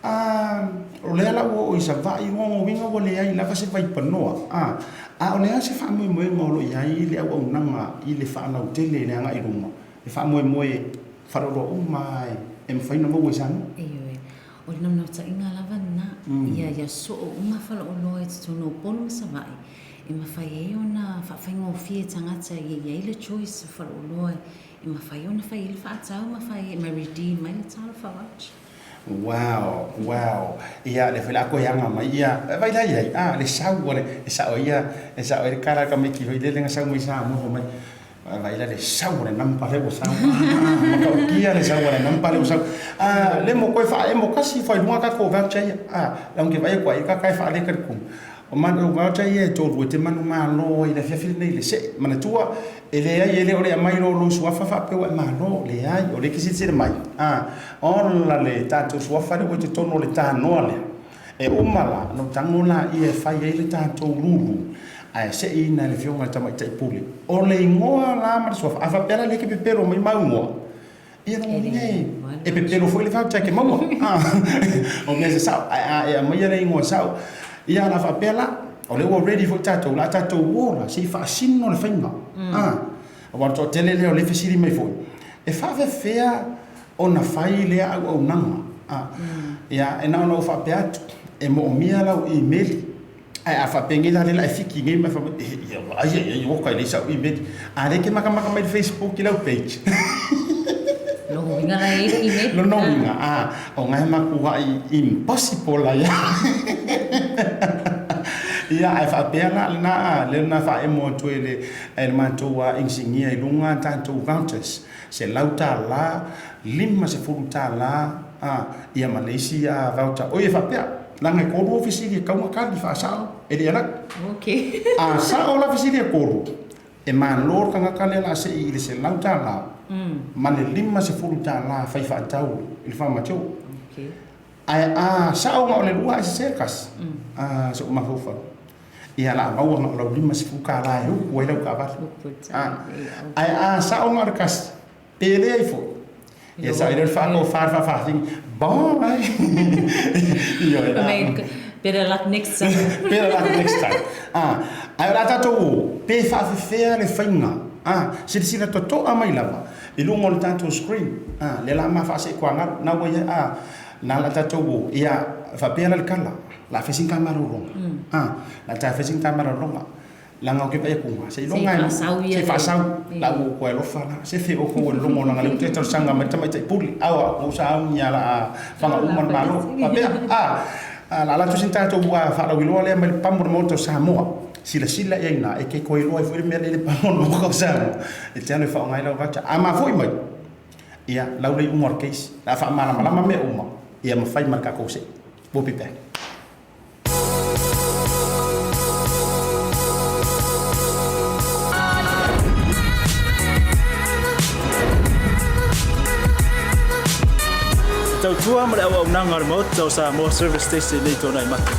A, o lea la ua oo i Savaii, lona uiga ua leai lava se vaipanoa. A, a o le a se faamoemoega o lo o i ai le auaunaga i le faalautele i le agai i luma, le faamoemoe faleoloa uma lava e mafai ona maua i Samoa? Ioe, o le naunautaiga lava lena, ia soo uma faleoloa i totonu o Upolu ma Savaii, E mafai ai ona faafaigofie tagata ia i ai le choice o faleoloa e mafai ona fai ai le faatau ma fai ma redeem ai le talofa voucher. Wow, wow. Ia, lea foi la koe aga mai ia, vai la iai, ah, le sau o le, e sao ia, e sao ai le kala ka mai ki hoi le lenga sau mai sa mo mai. Vai la le sau o le nampa le ua sau. Ah, matautia le sau o le nampa le ua sau. Ah, le mo koe wha e mo kasi whai lunga ka ko voucher ia. Ah, la unge vai koe ka kai wha le ka ku. O man o voucher ia e tolu e te manu malo i le fiafi nei le se. Manatua e le ai e le o le amai lo lo suafa wha pe wa malo le ai o le kisi tira mai. Ah, ola le tātou suafa le ua te tono le tānoa le. E uma la, no tango la ia e fai ai le tatou lulu, ae seʻi ina e le Afioga i le Tamaitai Pule. O le igoa la ma le suafa, a faapea la lea ke pepelo mai mau igoa, ia lona uiga e, e pepelo foi le voucher ke maua. O mea se sao, ae a e aumaia le igoa sao, ia la faapea la, o lea ua ready foi tatou, la tatou o la, se i faasino le faiga. Aua o le toatele lea o lea e fesili mai foi, e faafefea ona fai lea auaunaga. A, ia, e na ona ou faapea atu, e moomia lau imeli, ae a faapea nei la lea la e fiki nei ma fai mai, eh, ia, ai, ai, ai, oka e leai sau imeli. A lea e te makamaka mai i le Facebook i lau page. Lona uiga la e i ai le imeli. Lona uiga, a, o nga e makuai impossible la ia. Ia, ae faapea la lena, a, lea na faaemo atu e le, e le matou inisinia i luga tatou routers. $100, $50, a, ia ma le isi voucher. Oi e faapea, leaga e tolu au fesili e tatau ona tali faasao, e le i alu atu. Okay. A sao la fesili e tolu, e malo le tagata lea o le a sei i le $100 ma le $50 fai faatau i le faamatiu. Okay. Ae a sao na o le lua ae sese le tasi, a, si ou mafaufau. Ia la maua na o lau $50 e upu ai lau taavale. Ae a sao na o le tasi, pe leai foi. Ia sao i le faatofa le faafafine, bon ai. Ioe la. Better luck next time. Better luck next time. Ae o le a tatou o, pe faafefea le faiga. Silasila totoa mai lava i luga o le tatou screen. Lea la ma faasee kuagalu. Na ua ia, na la tatou o, ia. faapea la le tala, o le a fai sina ta malologa. A, o le a tae fai sina ta malologa. Leaga ou te vaai atu se iloga se i faasau la ua ou toe alofa la se fe outou e logo leaga lea ua toe talosaga mai le tamaitai pule a o au sa augia la a faga uma le Malo faapea a la latou sina tatou faalauiloa lea mai le pamu o le Maota o Samoa silasila i ai ina e te toe iloa ai foi le mea lea i le pamu o le Maota o Samoa e te alu e faaaoga ai lau voucher a mafui mai ia lau le iuga o le case la a faamalamalama mea uma ia ma fai ma le tatou see. We'll be back. E tautua ma le auaunaga a le Maota o Samoa Service Station nei Tuanai Mata.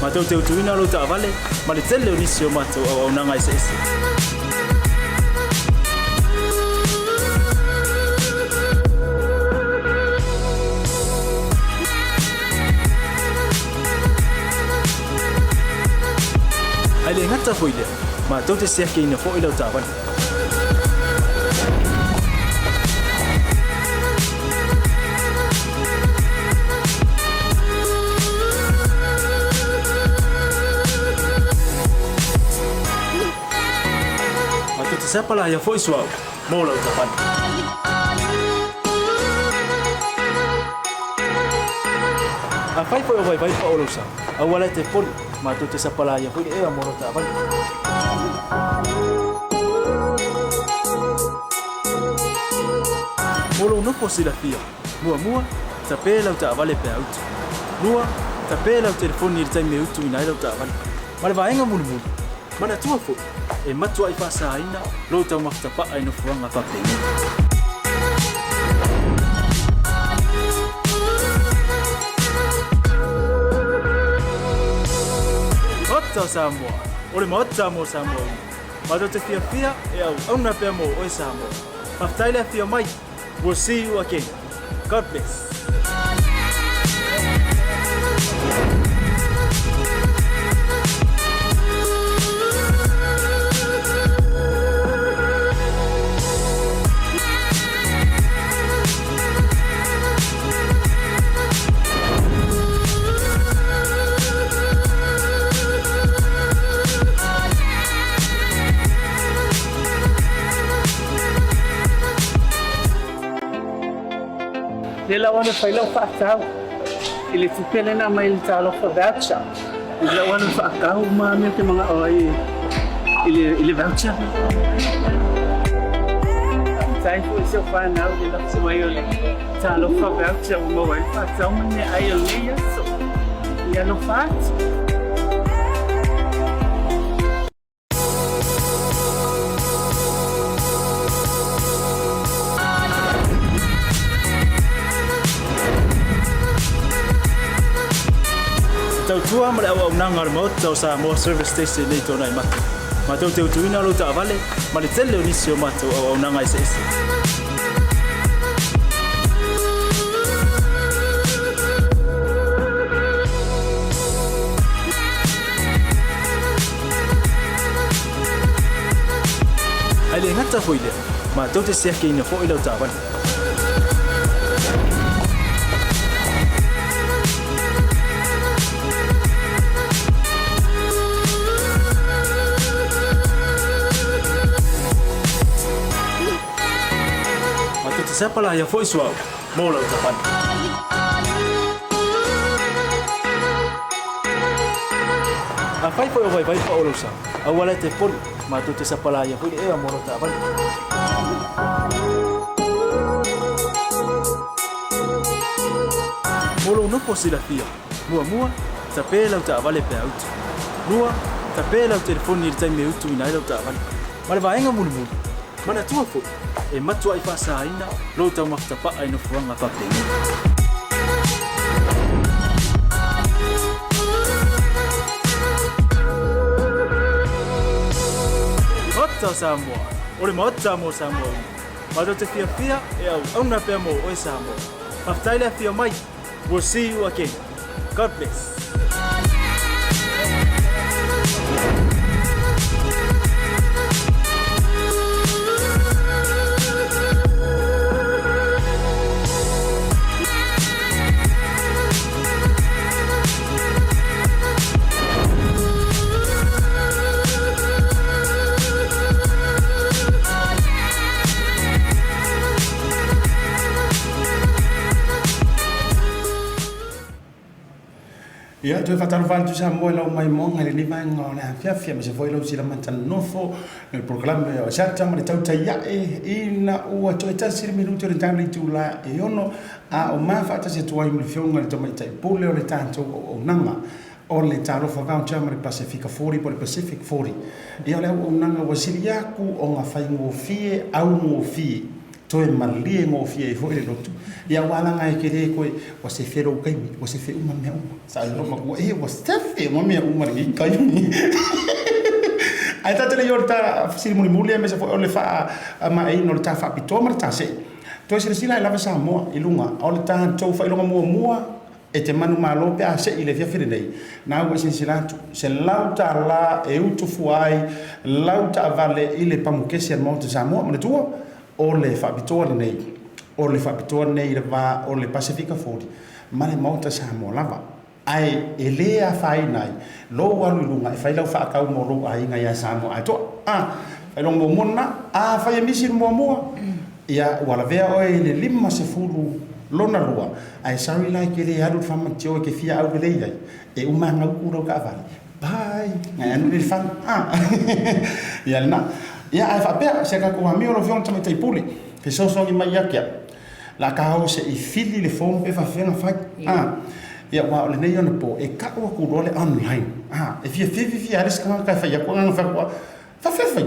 Matou te utuina lou taavale ma le tele o nisi o matou auaunaga eseese. Ae le gata foi lea, matou te siakiina foi lau taavale. Matou te sapalaia foi suauu mo lau taavale. Afai foi o vaivai pa o lou sa, aua la e te poli, matou te sapalaia foi le ea mo lau taavale. Mo lou nofo silafia, muamua, tape lau taavale pe a utu. Lua, tape lau telefoni i le taimi e utuina ai lau taavale. Ma le vaega mulimuli, manatua foi, e matuai faasaina lou taumafatapa'a i nofoaga faapenei. Maota o Samoa, o le Maota mo Samoa uma. Matou te fiafia e auauna pea mo oe Samoa. Faafetai le afio mai. We'll see you again. God bless. Lea la ua fai lau faatau i le tupe lea na aumai i le Talofa Voucher. Lea ua faatau uma mea ou te manao ai i le voucher. Faafetai foi i si ou fanau i le lafo mai o le Talofa Voucher ua maua ai le faatau ma le meaai o lenei aso. Ia alofa atu. E tautua ma le auaunaga a le Maota o Samoa Service Station nei Tuanai Mata. Matou te utuina lou taavale ma le tele o nisi o matou auaunaga eseese. Ae le gata foi lea, matou te siakiina foi lau taavale. Matou te sapalaia foi suauu mo lau taavale. Afai foi o vaivai pa o lou sa, aua la e te poli, matou te sapalaia foi le ea mo lau taavale. Mo lou nofo silafia, muamua, tape lau taavale pe a utu. Lua, tape lau telefoni i le taimi e utuina ai lau taavale. Ma le vaega mulimuli, manatua foi, e matuai faasaina lou taumafatapa'a i nofoaga faapenei. Maota o Samoa, o le Maota mo Samoa uma. Matou te fiafia e auauna pea mo oe Samoa. Faafetai le afio mai. We'll see you again. God bless. Ia, toe faatalofa atu Samoa i lau maimoaga i lenei vaega o le afiafi, aemaise foi lau silamata nonofo i le polokalame o Siata ma le Tautai Ae ina ua toe tasi le minute o le tatou itula e 6, a o ma faatasi atu ai ma le Afioga i le Tamaitai Pule o le tatou auaunaga o le Talofa Voucher ma le Pasefika 40 po o le Pacific 40. Ia, o le auaunaga ua sili aku ona faigofie, augofie toe malie gofie ai foi le loto. Ia ua alaga e kele koe, ua sefe lou kaimi, ua sefe uma mea uma. Sa ai loa matua, e ua sefe uma mea uma lenei taimi. Ae ta te le i o le ta fesili mulimuli aemaise foi o le faamaeaina o le ta faapitoa ma le ta see. Toe silasila ae lava Samoa i luga o le tatou faailoga muamua E te manumalo pe a se'i i le afiafi lenei, nau e silasila atu, $100 e utu fua ai lau taavale i le pamukesi a le Maota Samoa. Manatua, o le faapitoa lenei, o le faapitoa lenei i le va o le Pasefika 40 ma le Maota Samoa lava. Ae e le afaina ai lou alu i luga e fai lau faatau mo lou aiga ia Samoa atoa. A, faailoga muamua lena. Afai e misi le muamua, ia ua lavea oe i le 50 lona lua, ae sorry la e te le alu i le whamatio e te fia au lelei ai, e uma anga uku lau taavale. Bye! Ngai anu le fale. Ah! Ia lena. Ia ae faapea, si a tatou amio lau Afioga i le Tamaitai Pule, fesoasoani mai ia te au. La ka o se i fili le form pe faafefea ona fai. Ah! Ia aua o lenei anapo, e tau atu loa le online. Ah! E fia fiafia lava le isi tagata e fai atu, na ona fai atu lava, faafefea fai?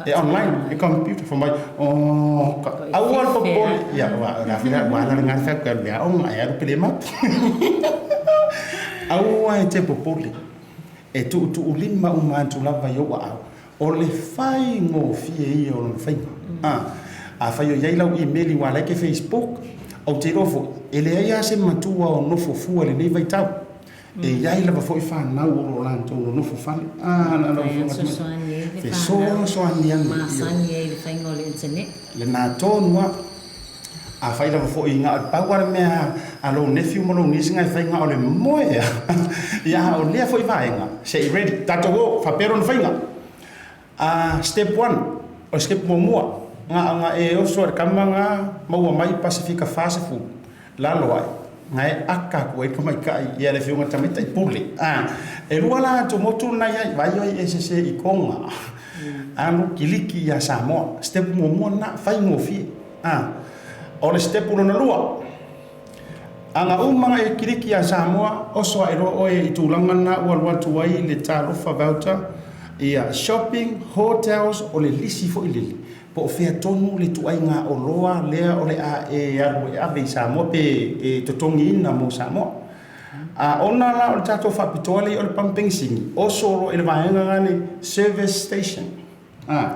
E online, e computer, fai mai, oh, ka, aua le popole. Ia, ua, o le a foi ua ala lena fai atu e alu e aoga, e alu pe le mapu. Aua e te popole, e tuutuulima uma atu lava i ou aao. O le faigofie ia o lona faiga. A, afai o i ai lau email ua ala ai ke Facebook, ou te iloa foi, e leai lava se matua o nofo fua i lenei vaitau. E i ai lava foi fanau o lo o latou nonofo fale. A, na lau Afioga Tamaitai. Fesoasoani ane. Masani ai i le faiga o le internet. Lena tonu lava. Afai lava foi na o le pau lava le mea a lou nephew ma lou niece na e fai na o le moe lava. Ia a o lea foi vaega, se i ready. Tatou o, faapea lona faiga. A, step one, o le step muamua, na ona e oso i le kama na maua mai Pasefika 40, lalo ae, na e aka atu ai le tamaitai ia le afioga i le tamaitai pule. A, e lua la atu motu lena i ai, vaai oe e sese i Tonga, alu kiliki ia Samoa. Step muamua lena, faigofie. A, o le step lona lua, aga uma na e kiliki ia Samoa, oso ae loa oe i tulaga lena ua alu atu ai le Talofa Voucher, ia shopping, hotels, o le lisi foi lele, po o fea tonu le ituaiga oloa lea o le a e alu e ave i Samoa pe e totogiina mo Samoa. A ona la o le tatou faapitoa lea o le pamu penisini, oso loa i le vaega lena le service station. A,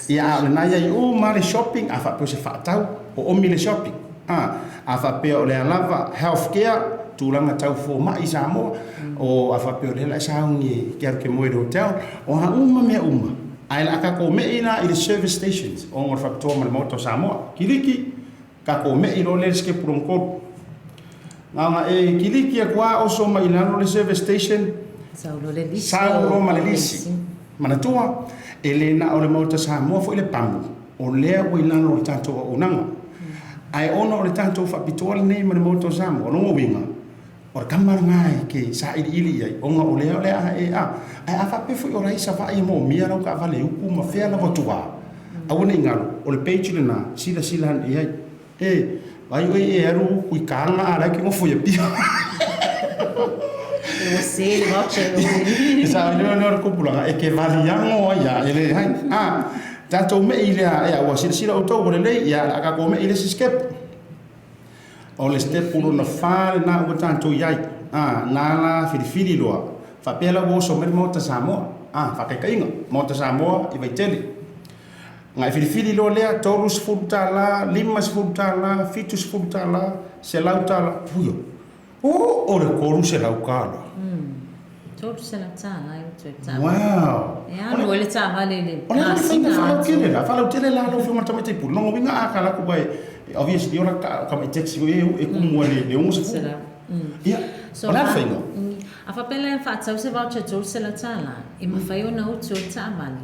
ia a o lena i ai uma le shopping, a faapea o se faatau, o omi le shopping. A, a faapea o lea lava health care, tulaga tau fomai i Samoa, o a faapea o lea la e sauni e ke alu ke moe i le hotel, o a uma mea uma. Ae o le a tatou me'i la i le service stations, ona o le faapitoa ma le Maota o Samoa. Kiliki, tatou me'i loa lea i le sikepu lona tolu. Na ona e kiliki atu lava oso mai i lalo le service station, Sau loa le lisi. Sau loa ma le lisi. Manatua, e le na o le Maota Samoa foi le pamu, o lea ua i lalo o le tatou auaunaga. Ae ona o le tatou faapitoa lenei ma le Maota o Samoa, o lona uiga, o le kama lena e ke sailiili i ai, ona o lea o le a e a. Ae a faapea foi o la e i Savaii e moomia lau taavale uku ma fea lava tua, aua ne i galo, o le page lena, silasila ane i ai. E, vaai oe e alu uku i Kaanga a la e ke nofo i Apia. E ua se le voucher e oe. E sa leo leo le kupulaga e ke valiago ai a e le hai. A, tatou me'i lea e ua silasila outou ua lelei, ia o le a tatou me'i i le isi step. O le step lona fa lena ua tatou i ai. A, na la filifili loa. Faapea la ua oso mai le Maota Samoa. A, faataitaiga, Maota Samoa i Vaitele. Ona e filifili loa lea, $30, $50, $70, $100, puia, o o le $300. $300 e utu ai le taavale. Wow! E alu ai le taavale i le O le a le masina faiga faalautele atoa. la? Faalautele la lau Afioga i le Tamaitai Pule. Lona uiga a tala atu ai, obviously o la tamai taxi foi e kumu ai i le 60. Ia, So, o le a le faiga? a faapea la e faatau se voucher $300, e mafai ona utu ai le taavale,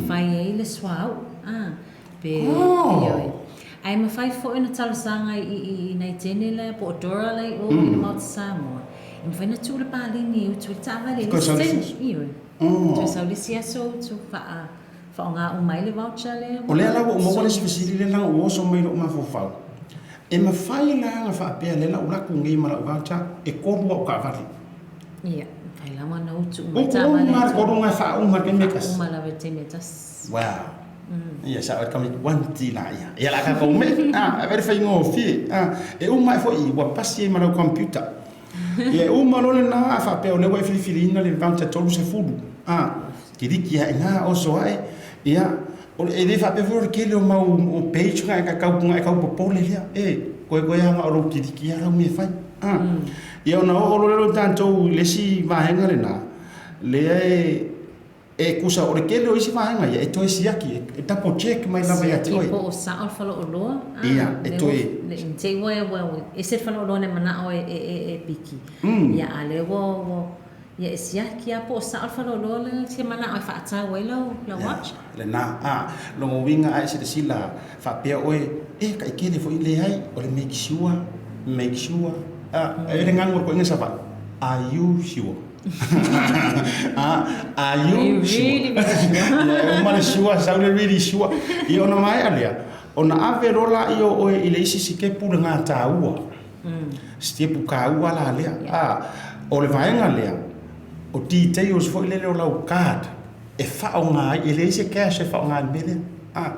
fai ai le suauu, a, pe, ioe. Ae mafai foi ona talosaga i nai teine la po o Dora la i o i le Maota Samoa, E mafai ona tuu le paleni e utu ai le taavale i le Toe isi sau le taimi. isi aso. Ioe. Toe sau le isi aso utu faa, faaaoga uma ai le voucher lea O lea la ua ou maua le ua isi fesili lea leaga ua oso mai i lou mafaufau. E mafai la ona faapea lea la ou laku nei ma lau voucher e tolu au taavale. Ia, mafai lava ona utu uma Utu taavale uma e le tolu. tolu na e faauma i le taimi e tasi. Faauma lava i le taimi e tasi. Wow. Ia sao e kami wanti la ia. Ia la ka me. Ah, a very faigofie. Ah, e uma ai foi ua pasi ai ma lau computer. Ia e uma loa lena a faapea o lea ua e filifiliina le voucher 30. Ah, kiliki ae ina oso ae. Ia, o le e le faapea foi o le tele o mau o page na e ka kau na e kau popole lea. E, koe koe anga o lou kiliki a lau mea e fai. Ah. Ia ona oo loa lea o tatou i le isi vaega lena, lea e E tusa o le tele o isi vaega ia e toe siaki, e double check mai lava ia te Siaki oe. po o sao le faleoloa, a, Ia, e lea toe. ua, le i te i ua ua ua ese le faleoloa na e manao e, e, e, e piki. Ia, a lea ua, ua, ia e siaki lava po o sao le faleoloa lea e te manao e faatau ai lau, lau Ia, watch. lena, a, lona uiga a e silasila faapea oe, e, taitele foi, leai, o le make sure, make sure, a, e le gago o le koiga Savaii, are you sure? A, are you sure? Really, really sure? Ia, e uma le sure, sau le really sure. Ia, ona maea lea, ona ave loa laia o oe i le isi sikepu le gataua. Sitepu kaua la lea. A, o le vaega lea, o details foi lele o lau card e faaaoga ai, e leai se cash e faaaoga i le mea lea. A,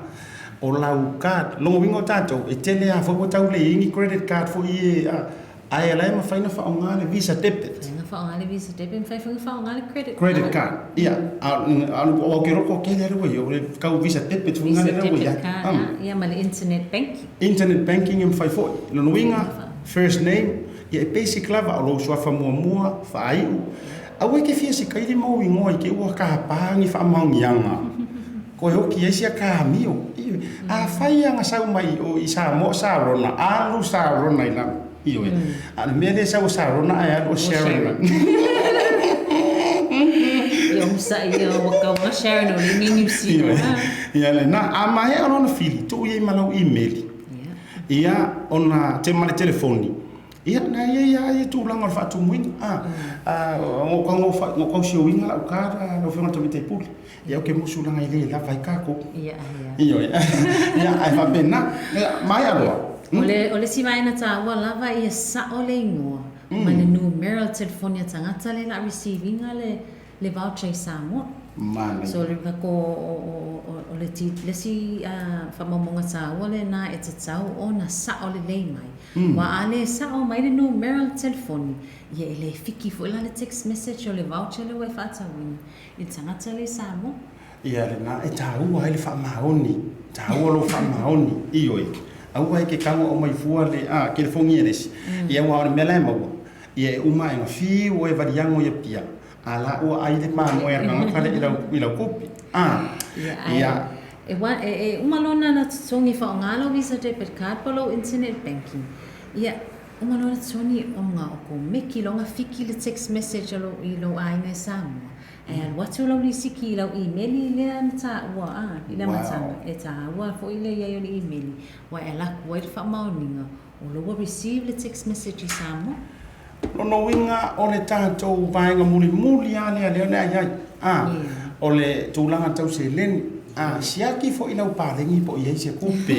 o lau card, lona uiga o tatou, e tele lava foi ua tau leai ni credit card foi ia, a, Ae la e mafai ona faaaoga le Visa debit. Mafai ona faaaoga le Visa debit, mafai foi ona faaaoga le credit card. Credit card, ia. A o ke roko kele ale ua ia, o le kau Visa debit foi Visa lena ua debit ia. card, ia ma le internet banking. Internet banking e mafai foi. Lona uiga, first name, ia e basic lava, o lou suafa muamua, faaiu. Aua e te fia sikaili mau igoa i te ua kapā ni faamaoniaga. Koe oki ai sia kamio. Afai lava na sau mai o i Samoa o Sarona, alu Sarona i lalo. Ioe. A o le mea lea e sau o Sarona ae alu o Sharon. Ia onosai ia ua tau Sharon o le New Zealand. Ioe. Ia lena, a maea lona fili, tuu i ai ma lau imeli. Ia, ona te ma le telefoni. Ia, na ia ia ia tulaga o le faatumuina. A, a, o kau o kau sioiga lau kara, lau afioga i le Tamaitai Pule. Ia, ou te musu laga e le lava ai kākou. Ia, ia. Ioe. Ia, ae faapena. Ia, maea loa. O le, o le isi vaega taua lava ia sao le igoa ma le numera o le telefoni a tagata lea la receive ina le, le voucher i Samoa. Manaia. So, le o, o, o, o le, ti, le isi faamaumauga taua lena e tatau ona sao lelei mai. Aua a le sao mai le numera o le telefoni, ia e le fiki foi la le text message o le voucher lea ua e faatauina i le tagata lea i Samoa. Ia lena e taua ai le faamaoni, taua lou faamaoni, ioe, aua e ke tago aumai fua le, a, kelefonia e le isi. Ia aua o le mea la e maua, ia e uma ae na fiu oe valiago ia pia, a la ua ai le mamoe a le tagata lea i lau, i lau kopi. A, Ia, ae, ia. e, wa, e, e uma loa ona totogi faaaoga lau Visa debit card po o lou internet banking, ia, uma loa ona totogi ona o komeki loa ona fiki le text message a lou, i lou aiga i Samoa. Ae alu atu lau lisiki i lau imeli lea na taua a i le amataga, e taua foi le i ai o le imeli, ua e ala atu ai le faamaoniga o lou ua receive le text message i Samoa. Lona uiga o le tatou vaega mulimuli lava lea lea na i ai, a, o le tulaga tau seleni, a, siaki foi lau paleni po o i ai se tupe.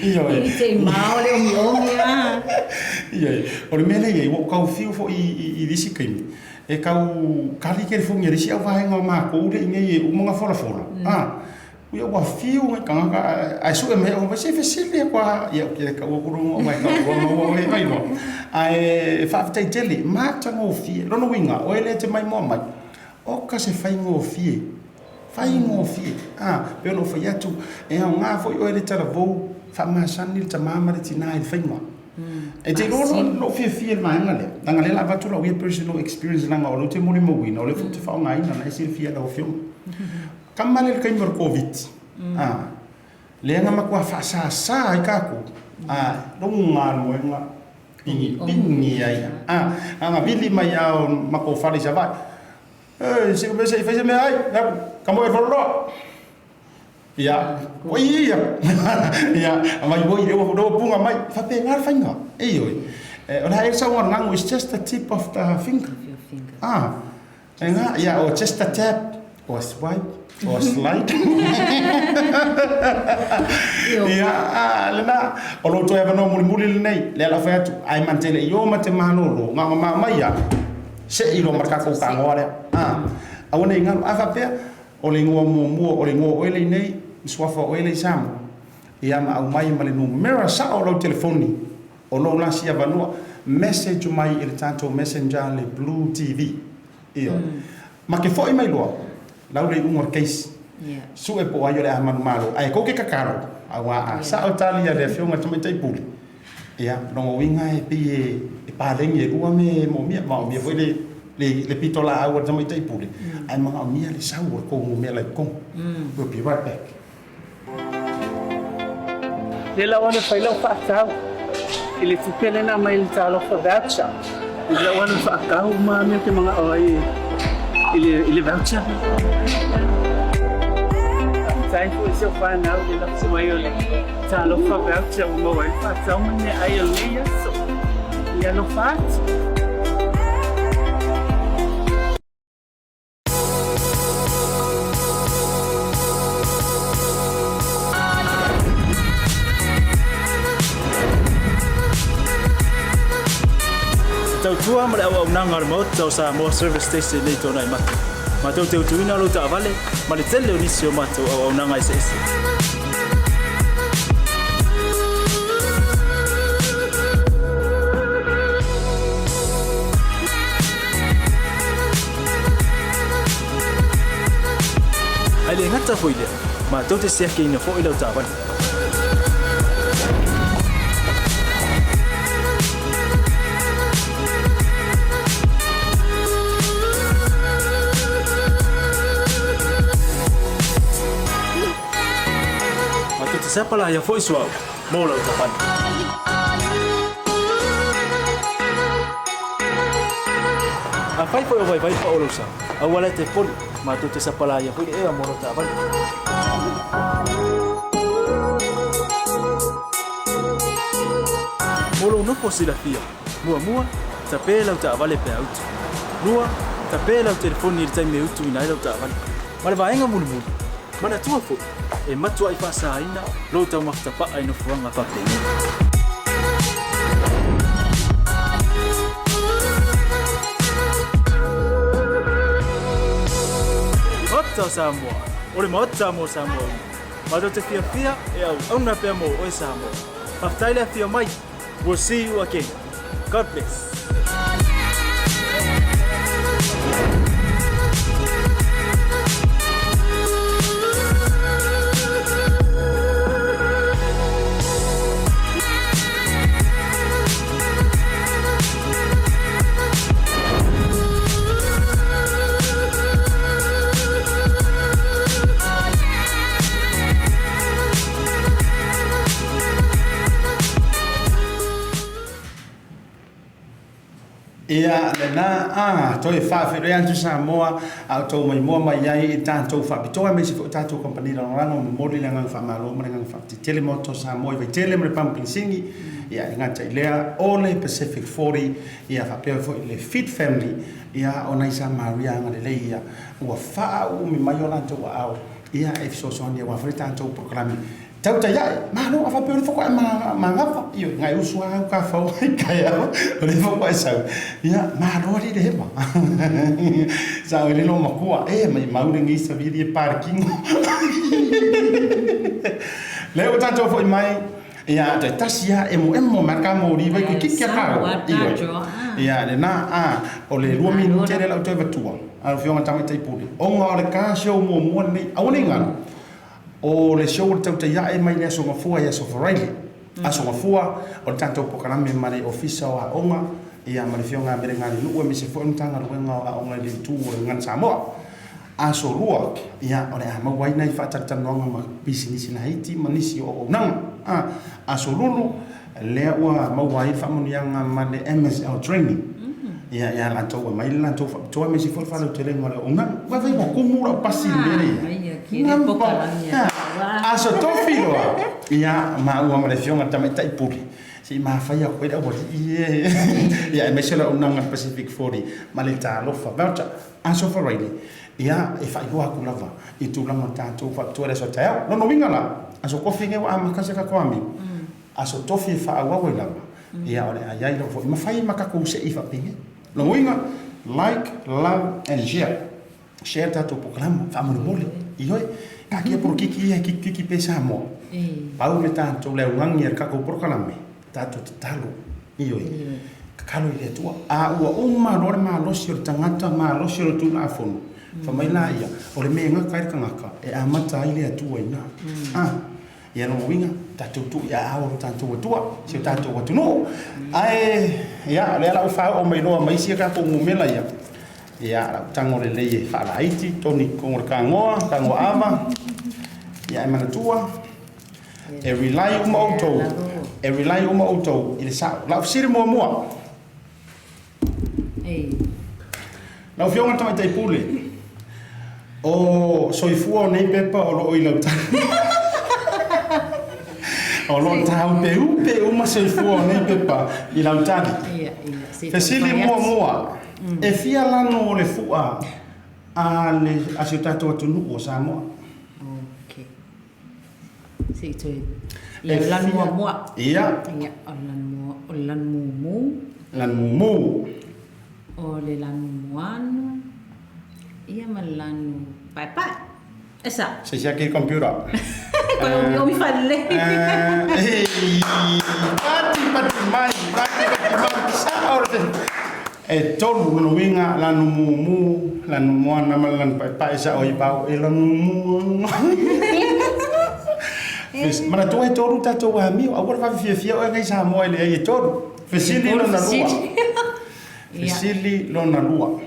Ioe. I te i mao le omiomi a. Ioe. O le mea lea e i ai, ua ou tau fiu foi i le isi taimi, e tau kali telefoni a le isi auvaega o makou lea i inei e uma ona folafola, a, ia ua fiu nai tagata ae sue mai au, se fesili atu lava, ia ou te le tau atu loa aua e tau loa maua oe e mailoa. Ae faafetai tele, matagofie. Lona uiga, oe lea e te maimoa mai, oka se faigofie, faigofie. A, pei ona ou fai atu, e aoga foi oe le talavou, faamasani le tama ma le tina i le faiga. E te iloa lou fiafia i le vaega lea, leaga o lea o le a avatu lau ia personal experience leaga o lea ou te molimauina, o lea foi ou te faaaogaina, o lena e silafia e lau Afioga. Tama lea i le taimi o le Koviti, a, lea na matua faasasa ai tatou, a, logo galuega pinipini ai, a, na ona vili mai lava o matou fale i Savaii, e, se i fai se mea ai, ka moe faleoloa. Ia, oi ia, ia, mai oi, lea ua punga mai, faapena le faiga, ioe. O le a e sau gago, it's just the tip of the finger. Of your finger. Ah, e ngā, yeah, or just a tap, or a swipe, or a slide. Ia, ah, lena, o lo toe avanoa mulimuli lenei, lea la o fai atu, ai ma te le i o ma te malōlō, gago ma mai ia, se'i loa ma le tatou tagoa lea. Ah, aua ne i galo, a faapea, o le igoa muamua, o le igoa o oe lea i nei, le suafa o oe lea i Samoa, ia ma aumai ma le numera sao o lau telefoni, O lou lasi avanoa, message mai i le tatou messenger le Blue TV. Ioe. Ma ke foʻi mai loa, lau le iuga o le case. Sue po o ai o le a manumalo, ae kou ke kakalo, auā a sao tali a le afioga i le tamaitai pule, ia, lona uiga e pei e paleni elua me e moomia, maomia foi le le pito laau a le tamaitai pule, ae magaomia le sau o le kou numera i totonu. We'll be right back. Lea la ua fai lau faatau i le tupe lea na aumai i le talofa voucher. Lea la ua faatau uma mea ou te manao ai i le voucher. Faafetai foi i si ou fanau i le lafo mai o le talofa voucher ua maua ai le faatau ma le meaai o lenei aso. Ia alofa atu. Te tautua ma le auaunaga a le Maota o Samoa Service Station nei tona i mata. Matou te utuina lou taavale ma le tele o nisi o matou auaunaga eseese. Ae le gata foi lea, matou te siakiina foi lau taavale. Matou te sapalaia foi suauu mo lau taavale. Afai foi o vaivai pa o lou sa, aua la e te poli, matou te sapalaia foi le ea mo lau taavale. Mo lou nofo silafia, muamua, tape lau taavale pe a utu. Lua, tape lau telefoni i le taimi e utuina ai lau taavale. Ma le vaega mulimuli, manatua foi, e matuai faasaina lou taumafa tapaa i nofoaga faapenei. Maota o Samoa, o le Maota mo Samoa uma. Matou te fiafia e auauna pea mo oe Samoa. Faafetai le afio mai. We'll see you again. God bless. Ia lena a toe faafeiloai atu Samoa a o tou maimoa mai ai i tatou faapitoa aemaise foi o tatou kamupani lagolago. Momoli le agaga faamalo ma le agaga faafetai tele Maota o Samoa i Vaitele ma le Pumping Sini, ia e gata i lea o le Pacific 40, ia faapea foi le Fit Family, ia o nai Samaria agalelei ia ua faauumi mai o latou aao ia e fesoasoani aua foi le tatou polokalame tautai ae. Malo a faapea o le faatoa e magafa, ioe, ngai usu a au ka fau ai kai au o le faatoa e sau, ia malo ali le hema sa o le lo makua e mai mau le ngi sa vili e parkingo le o tatou foi mai. Ia, te tasi a emo emo ma ka mori vai ku kiki a karo. Ia, le na a o le lua minute le lau toe vatua. A o fionga tamaitai pule. Onga o le ka show muamua lenei. Aua nei galo. O le show o le tautai ae mai le Aso Gafua i Aso Faraile. Aso Gafua o le tatou pokalame ma le Ofisa o Aoga, ia ma le Afioga ia Melegalinuu aemaise foi o le Matagaluega o Aoga i le Itu o le Gagana Samoa. Aso Lua, ia o le a maua ai nai faatalatalanoaga ma pisinisi laiti ma nisi o auaunaga. A, Aso Lulu, lea ua maua ai le faamanuiaga ma le MSL Training. Ia, ia latou ua mai le latou faapitoa aemaise foi le faalautelega o le auaunaga. Ua fai ua kumu lau pasi i le mea lea. Aso Tofi loa, ia, maua ma le Afioga i le Tamaitai Pule, se i mafai atu ai le aualii e, ia, aemaise o le auaunaga a le Pacific 40 ma le Talofa Voucher. Aso Faraile, ia, e faailoa atu lava i tulaga o le tatou faapitoa i le aso a taeao. Lona uiga la, Aso Tofi lenei ua amata se tatou amio, Aso Tofi e faaauau ai lava, ia, o le a i ai lava foi, mafai ma tatou sei faapenei. Lona uiga, like, love and share. Share tatou polokalama faamolemole. Ioe, taatia polokiki ia e kikikiki pea i Samoa. Pau le tatou le augani a le tatou polokalame, tatou tatalo. Ioe, tatalo i le Atua. A ua uma loa le malosi o le tagata, malosi o le Tulafono, fai mai laia, o le mea e gata ai le tagata, e amata ai le Atua i ina. A, ia lona uiga, tatou tuu i aao o lo tatou Atua, si o tatou atunuu. Ae, ia, o lea la ua faaoo mai loa ma isi a tatou numera ia. Ia, lau tago lelei e faalaiti, toni totonu o le tagoa, tagoa ava. Ia, e manatua, e rely uma outou, e rely uma outou i le sao. Lau fesili muamua. Lau Afioga i le Tamaitai Pule, o soifua o nei pepa o lo o i lau O lo o tāupeupe uma soifua o nei pepa i lau tali. Fesili muamua, e fia lanu o le fua a le a si o tatou atunuu o Samoa? Okay. Se i toe... Ia, o le lanu muamua. Ia. Ia, o le lanu mua, o le lanu mumu. Lanu mumu. O le lanu moana. Ia ma le lanu paepae. E sa. Se isi ake computer. Koe omiomi faalelei. Pati pati mai, pati pati mai, sao le E tolu lona uiga, lanu mumu, lanu moana ma le lanu paepae sao ai vao e lanu moana. Manatua e tolu tatou amio, aua le vave fiafia oe ngai Samoa e leai e tolu. Fesili lona lua. Fesili lona lua.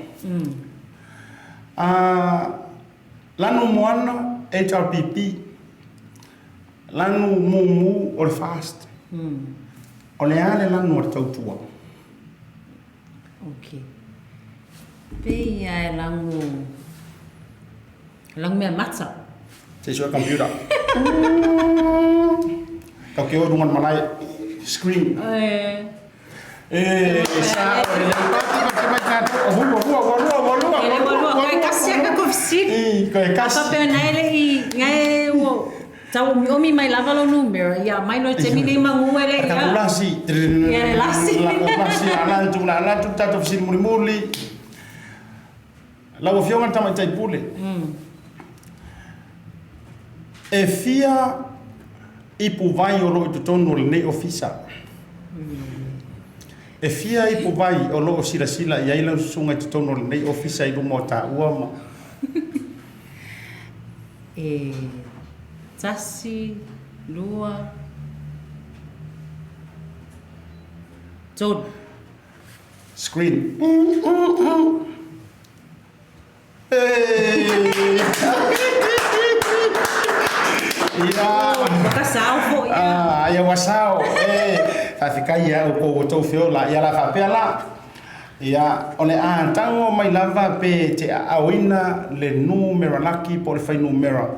Lanu moana, HRPP, lanu mumu o le fast. O le a le lanu o le tautua? Ok. Pei ia e lagu, lagu mea mata. Se i sue computer. Kau ke o i runga o le malae, screen. E sa o le pati pati mai tatou. O hulu, ua lua, ua lua, ua lua. E le ua lua, koe kasi a ka fesili. I, koe kasi. A faapea nai le i, ngai ua tau omiomi mai lava lou numera, ia mai loa i taimi nei magu e le ia. Tatou lasi. Ia le lasi. Lako lasi, ala atu, ala atu tatou fesili mulimuli. Lau Afioga i le Tamaitai Pule, e fia ipuvai o lo o i totonu o lenei ofisa? E fia ipuvai o lo o silasila i ai lau susuga i totonu o lenei ofisa i luma o taua ma... E tasi, lua, tolu. Screen. Ia. Ua sao foi ia. Ah, ia ua sao. E, faafetai ia outou ua outou feola. Ia la faapea la. Ia, o le a tago mai lava pe te aaoina le numera laki po o le fuainumera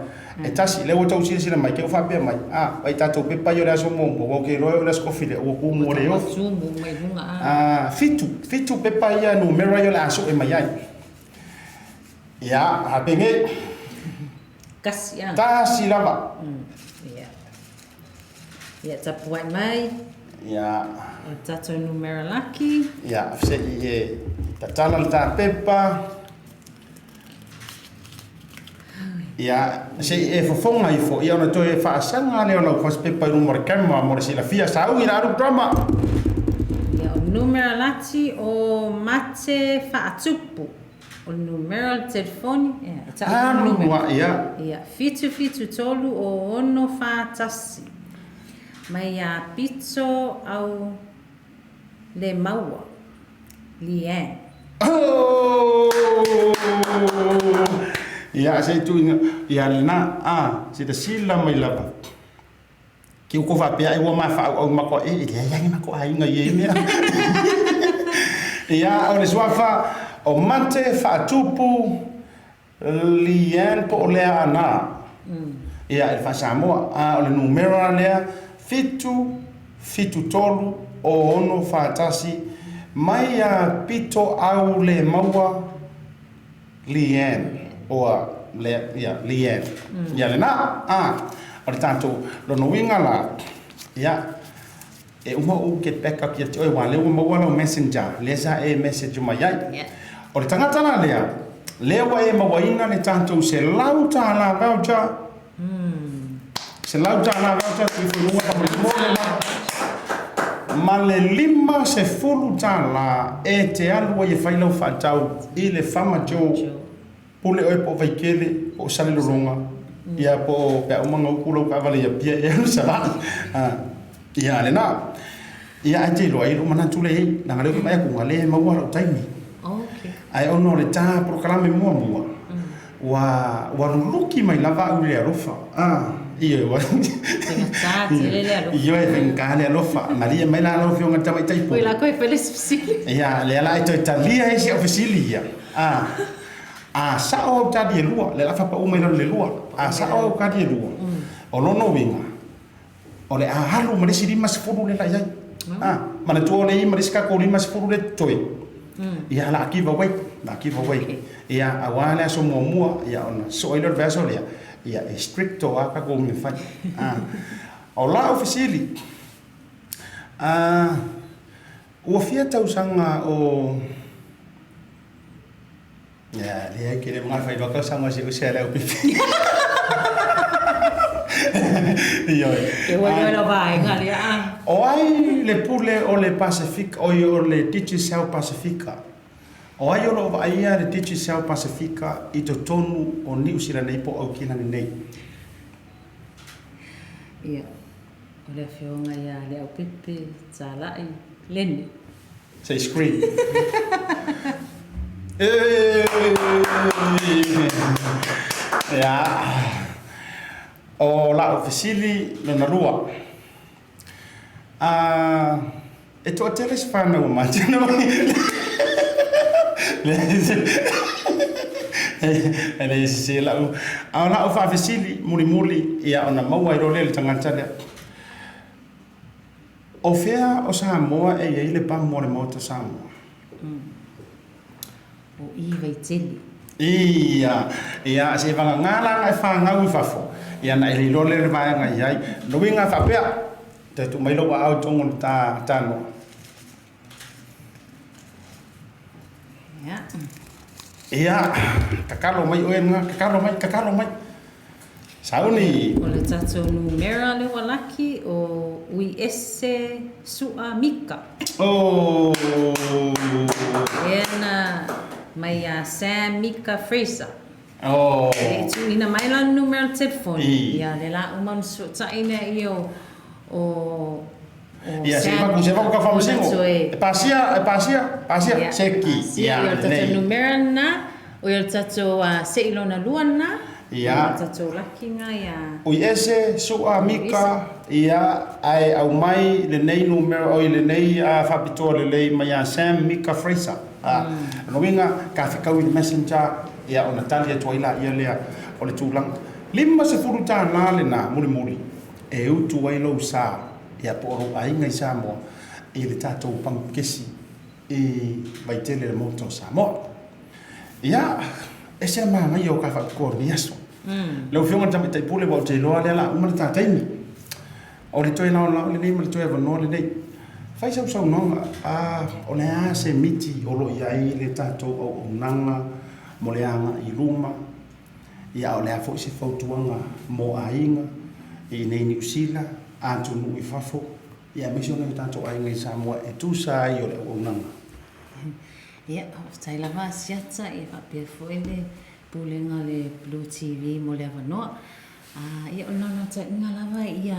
e tasi. Lea ua outou silasila mai, ke ua faapea mai, a, vai tatou pepa ia o le aso muamua, ua ou ke iloa o le aso kofi lea, ua tumu o le ofi. A, fitu, fitu pepa ia numera ia o le a sue mai ai. Ia, a penei. Kasi a. Tasi lava. Ia. Ia, tapuai mai. Ia. O le tatou numera laki. Ia, se i e tatala le ta pepa. Ia, se i e fofoga ifo, ia ona toe faasaga lea o lau fasipepa i luma o le camera mo le silafia. Saui la alu drama! Ia, o le numera lati o mate faatupu. O le numera o le telefoni, ia, e tau Alu numera. a, ia. Ia, 773 o 641. Mai ia pito au le maua. Leanne. Oh! Ia, se i tuuina, ia lena, a, silasila mai lava. Ke ua faapea ai ua ma faaauau ma koa, e, e leai lava ni matou aiga i ia mea. Ia, o le suafa o mate faatupu Leanne po o Leana. Ia, i le faa-Samoa. A o le numera lea, 7, 7, 3, 6, 4, 1, mai ia pito au le maua Leanne, or le, ia, Leanne. Ia lena, a, o le tatou lona uiga la, ia, e uma ou get back atu ia te oe, aua o lea ua maua lau messenger, lea sa e message mai ai. O le tagata la lea, lea ua e mauaina le tatou $100 voucher, $100 voucher, tuifo i luga faamolemole la, ma le $50 e te alu ai e fai lau faatau i le Farmer Joe. Pule oe po o Vaitele, po o Salelologa, ia po o pe a uma ona utu lau taavale i Apia e alu i Savaii. Ia lena. Ia ae te iloa, e i ai lou manatu lea e i ai, leaga o lea ou te vaai atu ua le maua lou taimi. Ae ona o le ta polokalame muamua, ua ua luluki mai lava au i le alofa. Ioe, ua Faigata tele le alofa. Ioe, faigata le alofa. Malie mai la lau Afioga i le Tamaitai Pule. Oi la koe fai le isi fesili. Ia, lea la e toe talia ai si au fesili ia. A sao au tali e lua, lea la faapau mai lalo i le lua. A sao au tali e lua, o lona uiga, o le a alu ma le isi 50 lea la i ai. A, manatua o lea e i ai ma le isi tatou 50 lea e totoe, ia o le a give away, o le a give away. Ia, aua le aso muamua, ia ona sosoo ai lea o le vaiaso lea, ia e stricto lava tatou mea fai. A, o lau fesili, a, ua fia tausaga o Ia, leai, ke le magafa i loa tausaga o si usi a le aupipi. Ioe. Ke ua loa lau vaega lea a. O ai le pule o le Pasefika, oi o le Digicel Pasefika? O ai o lo o vaaia le Digicel Pasefika i totonu o Niu Sila nei po o Aukilani nei? Ia, o le afioga ia Leaupepe Talai Leni. Say screen. Ia. O lau fesili lona lua. A e toatele se whanau o Martin. E leai e sese lau. A o lau faafesili mulimuli ia ona maua ai loa lea i le tagata lea. O fea o Samoa e i ai le pamu o le Maota Samoa? O i Vaitele. Ia, ia, se vagagā la na e whāngau i fafo, ia na e le iloa lea le vaega i ai. Lona uiga faapea, toe tuu mai lou aao i totonu o le ta, ta noa. Ia. Ia, tatalo mai oe lena, tatalo mai, tatalo mai. Sauni! O le tatou numera lea ua laki o Ui Ese Su'a Mika. Oh! Lea na mai ia Sam Mika Fraser. Oh! E le i tuuina mai lana numera o le telefoni. Ia, lea la uma ona fesootai mea ia o o Ia, se i vaku, se i vaku ka faamasino. E pasia, e pasia, pasia, seki. Ia, o le tatou numera lena, o le tatou se'i lona lua lena, Ia. o le tatou lakiga ia. Ui ese, Su'a, Mika, ia, ae aumai lenei numera, oi lenei faapitoa lelei mai ia Sam Mika Fraser. Lona uiga, ka fekau i le messenger, ia ona tali atu ai laia lea o le tulaga. $50 lena mulimuli e utu ai lou sa ia po o lou aiga i Samoa i le tatou pamukesi i Vaitele le Maota o Samoa. Ia, ese le manaia o ka faapitoa o lenei aso. Lau Afioga i le Tamaitai Pule, ua ou te iloa lea o le a uma le ta taimi. O le toe laolao lenei ma le toe avanoa lenei. Fai sau saunoaga, a, o le a se miti o lo o i ai le tatou auaunaga mo le agai i luma, Ia a o le a foi se fautuaga mo aiga i inei Niu Sila, atunuu i fafo, ia aemaise o nai o tatou aiga i Samoa e tusa ai o le auaunaga. Ia, faafetai lava Asiata, ia faapea foi le Pulega o le Blue TV mo le avanoa. Ia o le naunautaiga lava ia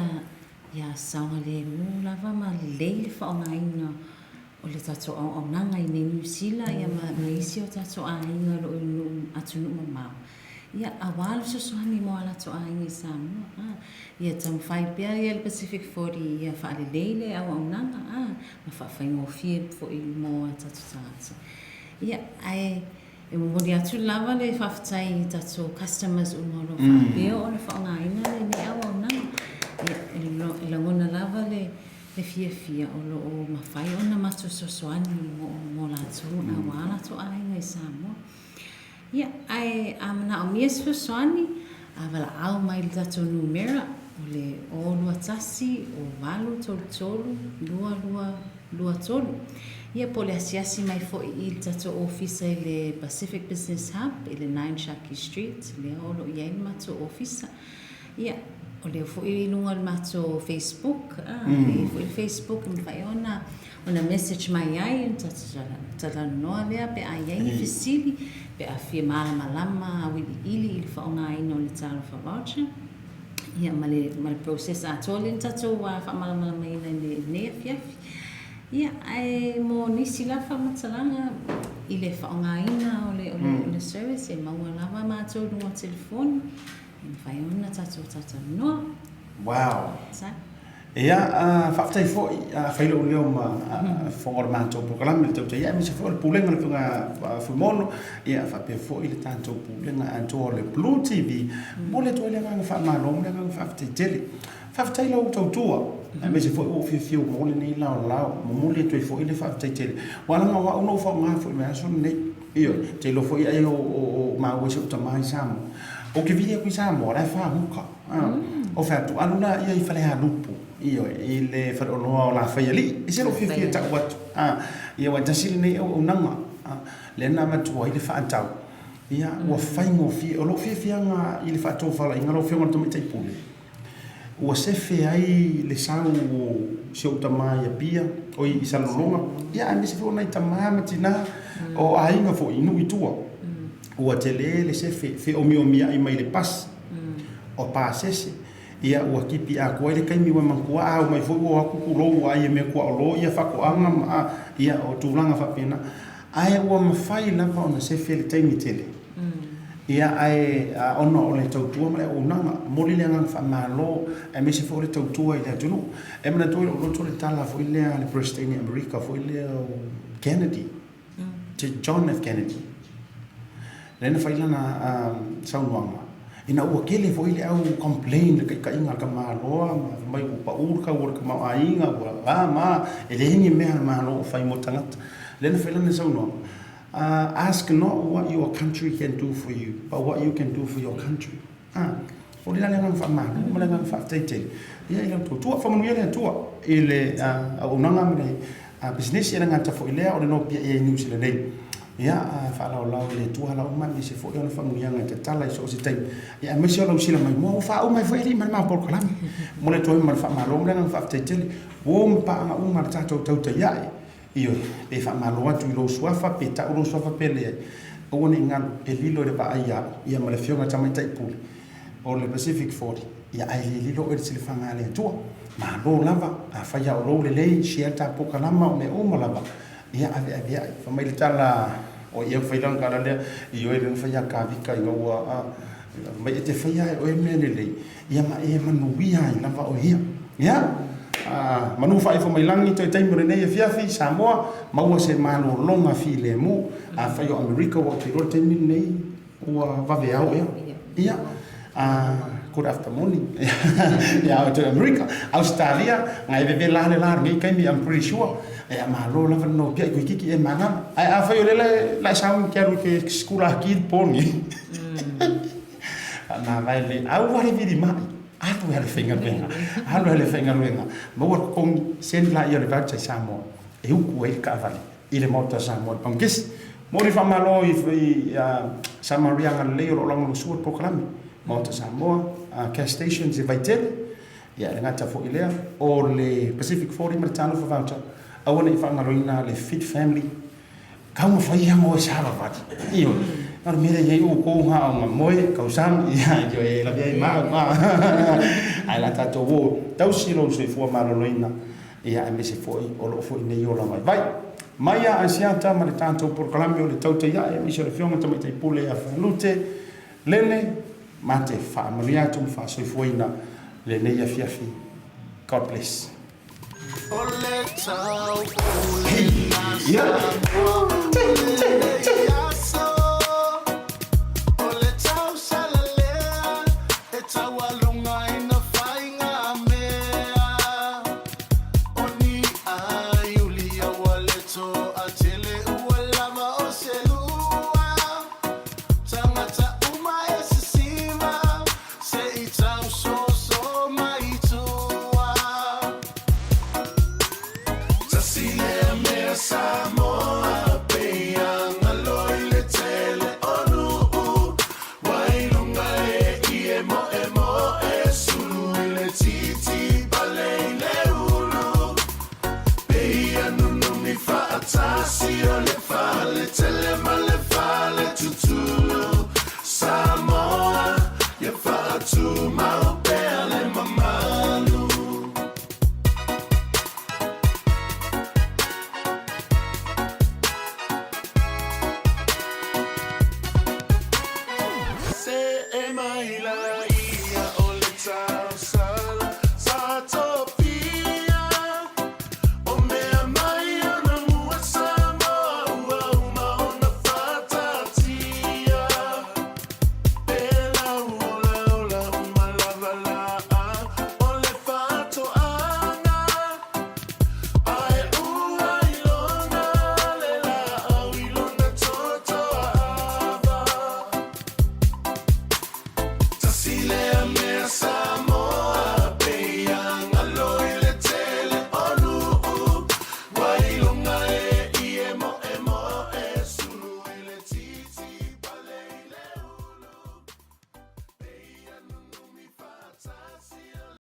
ia saogalemu lava ma lelei le faaaogaina o le tatou auaunaga i inei Niu Sila ia ma isi o tatou aiga o lo o i nuu atunuu mamao, ia aua le fesoasoani mo a latou aiga i Samoa, a. Ia taumafai pea ia le Pacific Forty ia faalelei le auaunaga, a, ma faafaigofie foi mo a tatou tagata. Ia, ae. E momoli atu lava le faafetai i tatou customers uma o lo o faapea ona faaaogaina lenei auaunaga. Ia, e lagona lava le fiafia o lo o mafai ona matou fesoasoani mo latou aua latou aiga i Samoa. Ia, ae a manaomia se fesoasoani, a valaau mai i le tatou numera o le 0 21 0 8 3 3 2 2 2 3. Ia po o le asiasi mai foi i le tatou ofisa i le Pacific Business Hub i le 9 Sharkey Street, lea o lo o i ai le matou ofisa. Ia, o lea foi i luga o le matou Facebook, a, e i ai foi le Facebook e mafai ona ona message mai ai ona tatou talanoa lea pe a i ai ni fesili, pe a fia malamalama auiliili i le faaaogaina o le Talofa Voucher. Ia, ma le, ma le process atoa lea na tatou faamalamalamaina i lenei afiafi. Ia, ae mo nisi la faamatalaga i le faaaogaina o le, o le, o le service, e maua lava matou i luga o telefoni, e mafai ona tatou talatalanoa. Wow. Ia, faafetai foi, fai lou leo ma fofoga o le matou polokalame le tautai aemaise foi o le pulega o le Afioga Fuimaono, ia faapea foi le tatou pulega atoa o le Blue TV. Momoli atu ai le agaga faamalo ma le agaga faafetai tele. Faafetai lau tautua, aemaise foi ua ou fiafia ua maua lenei laolao. Momoli atu ai foi le faafetai tele. Aua leaga o au na ou faaaoga foi i le vaiaso lenei. Ioe, ou te iloa foi ai o maua i si ou tama i Samoa. Ou te vili atu i Samoa, o la e famuka. Ou fai atu, alu laia i Falealupo, ioe, i le faleoloa o Lafaialii. E ese lou fiafia e tau atu. Ia aua e tasi lenei auaunaga lea na avatu ai le faatau. Ia, ua faigofie. O lou fiafiaga i le faatofalaiga lau Afioga i le Tamaitai Pule, ua sefe ai le sau o si ou tama i Apia, oi i Salelologa, ia aemaise foi o nai tama ma tina o aiga foi i nuu i tua. Ua tele le sefe, feomiomiai mai le pasi o pasese, ia ua kipi atoa ai le taimi ua manatua a omai foi ua o atu tulou ua ai e mea tuaolo ia faatoaga ma ia o tulaga faapena. Ae ua mafai lava ona sefe le taimi tele. Ia, ae ona o le tautua ma le auaunaga, momoli le agaga faamalo aemaise foi o le tautua i le atunuu. E manatua i lou loto le tala foi lea a le Peresetene Amerika foi lea o Kennedy, John F. Kennedy, lea na fai lana saunoaga, ina ua tele foi le au complain i le taitaiga a le tamaloa ma fai mai ua pau le tau o le tamaoaiga, ua a ma, e leai ni mea a le Malo o fai mo tagata. Lea na fai lana saunoaga, Ask not what your country can do for you, but what you can do for your country. Ah, o le la le agaga faamalo ma le agaga faafetai tele ia i lau tautua. Faamanuia le Atua i le auaunaga ma le pisinisi, e le gata foi lea o le nopiai ai i Niu Sila nei. Ia, faalaolao i le Atua ala uma aemaise foi ona faamanuiaga e tatala i so o se taimi. Ia, aemaise o lau sila maimoa ua faauma ai foi alii ma le ma polokalame. Momoli atu ai ma le faamalo ma le agaga faafetai tele. Ua ma paaga uma a le tatou tautai ae. Ioe, pe faamalo atu i lou suafa, pe tau lou suafa pe leai, aua ne i galu e lilo i le vaai ia au, ia ma le Afioga i le Tamaitai Pule o le Pacific Forty, ia ae le lilo oe i le silafaga a le Atua. Malo lava, afai lava o lou lelei, share le ta polokalama, o mea uma lava, ia aveaveai. Fai mai le tala, o ia fai lana tala lea, ioe, lea na fai ia Kavika ina ua, fai mai e te faia lava e oe mea lelei, Ia ma e manuia ai lava oe ia. Ia, manu faaifo mai lagi toe taimi o lenei afiafi, Samoa, maua se malologa filemu. Afai o Amerika ua ou te iloa le taimi lenei ua vave ao ea. Ia, good after morning. Ia, o toe Amerika. Ausetalia, ngai vevela le la lenei taimi, I'm pretty sure. Ia, malo lava le nopiai koe kiki e mangama. Ae afai o lea la e sauni ke alu i ke sikula ki poni. Faamavae le au a le vilima'i, alu e le faigaluega, alu e le faigaluega, maua le totogi, send laia o le voucher i Samoa e uku ai le taavale i le Maota o Samoa i le Pamukesi. Momoli faamalo i Samaria agalelei o lo o lagolagosua le polokalame, Maota Samoa, Cash Stations i Vaitele, ia e le gata foi i lea, o le Pacific 40 ma le Talofa Voucher, aua ne i faagaloina le Fit Family Taumafai ia moe savavali. Ioe. Na o le mea lea e i ai outou ha o moe kausami ia ioe e lavea ai ma au ha. Ae la tatou o tausi lou soifua maloloina ia aemaise foi o loo foi nei ola vaivai. Mai a Asiata ma le tatou polokalame o le tautai ae aemaise o le Afioga Tamaitai Pule ia Falute Lele ma te faamanuia atu ma faasoifuaina lenei afiafi. God bless.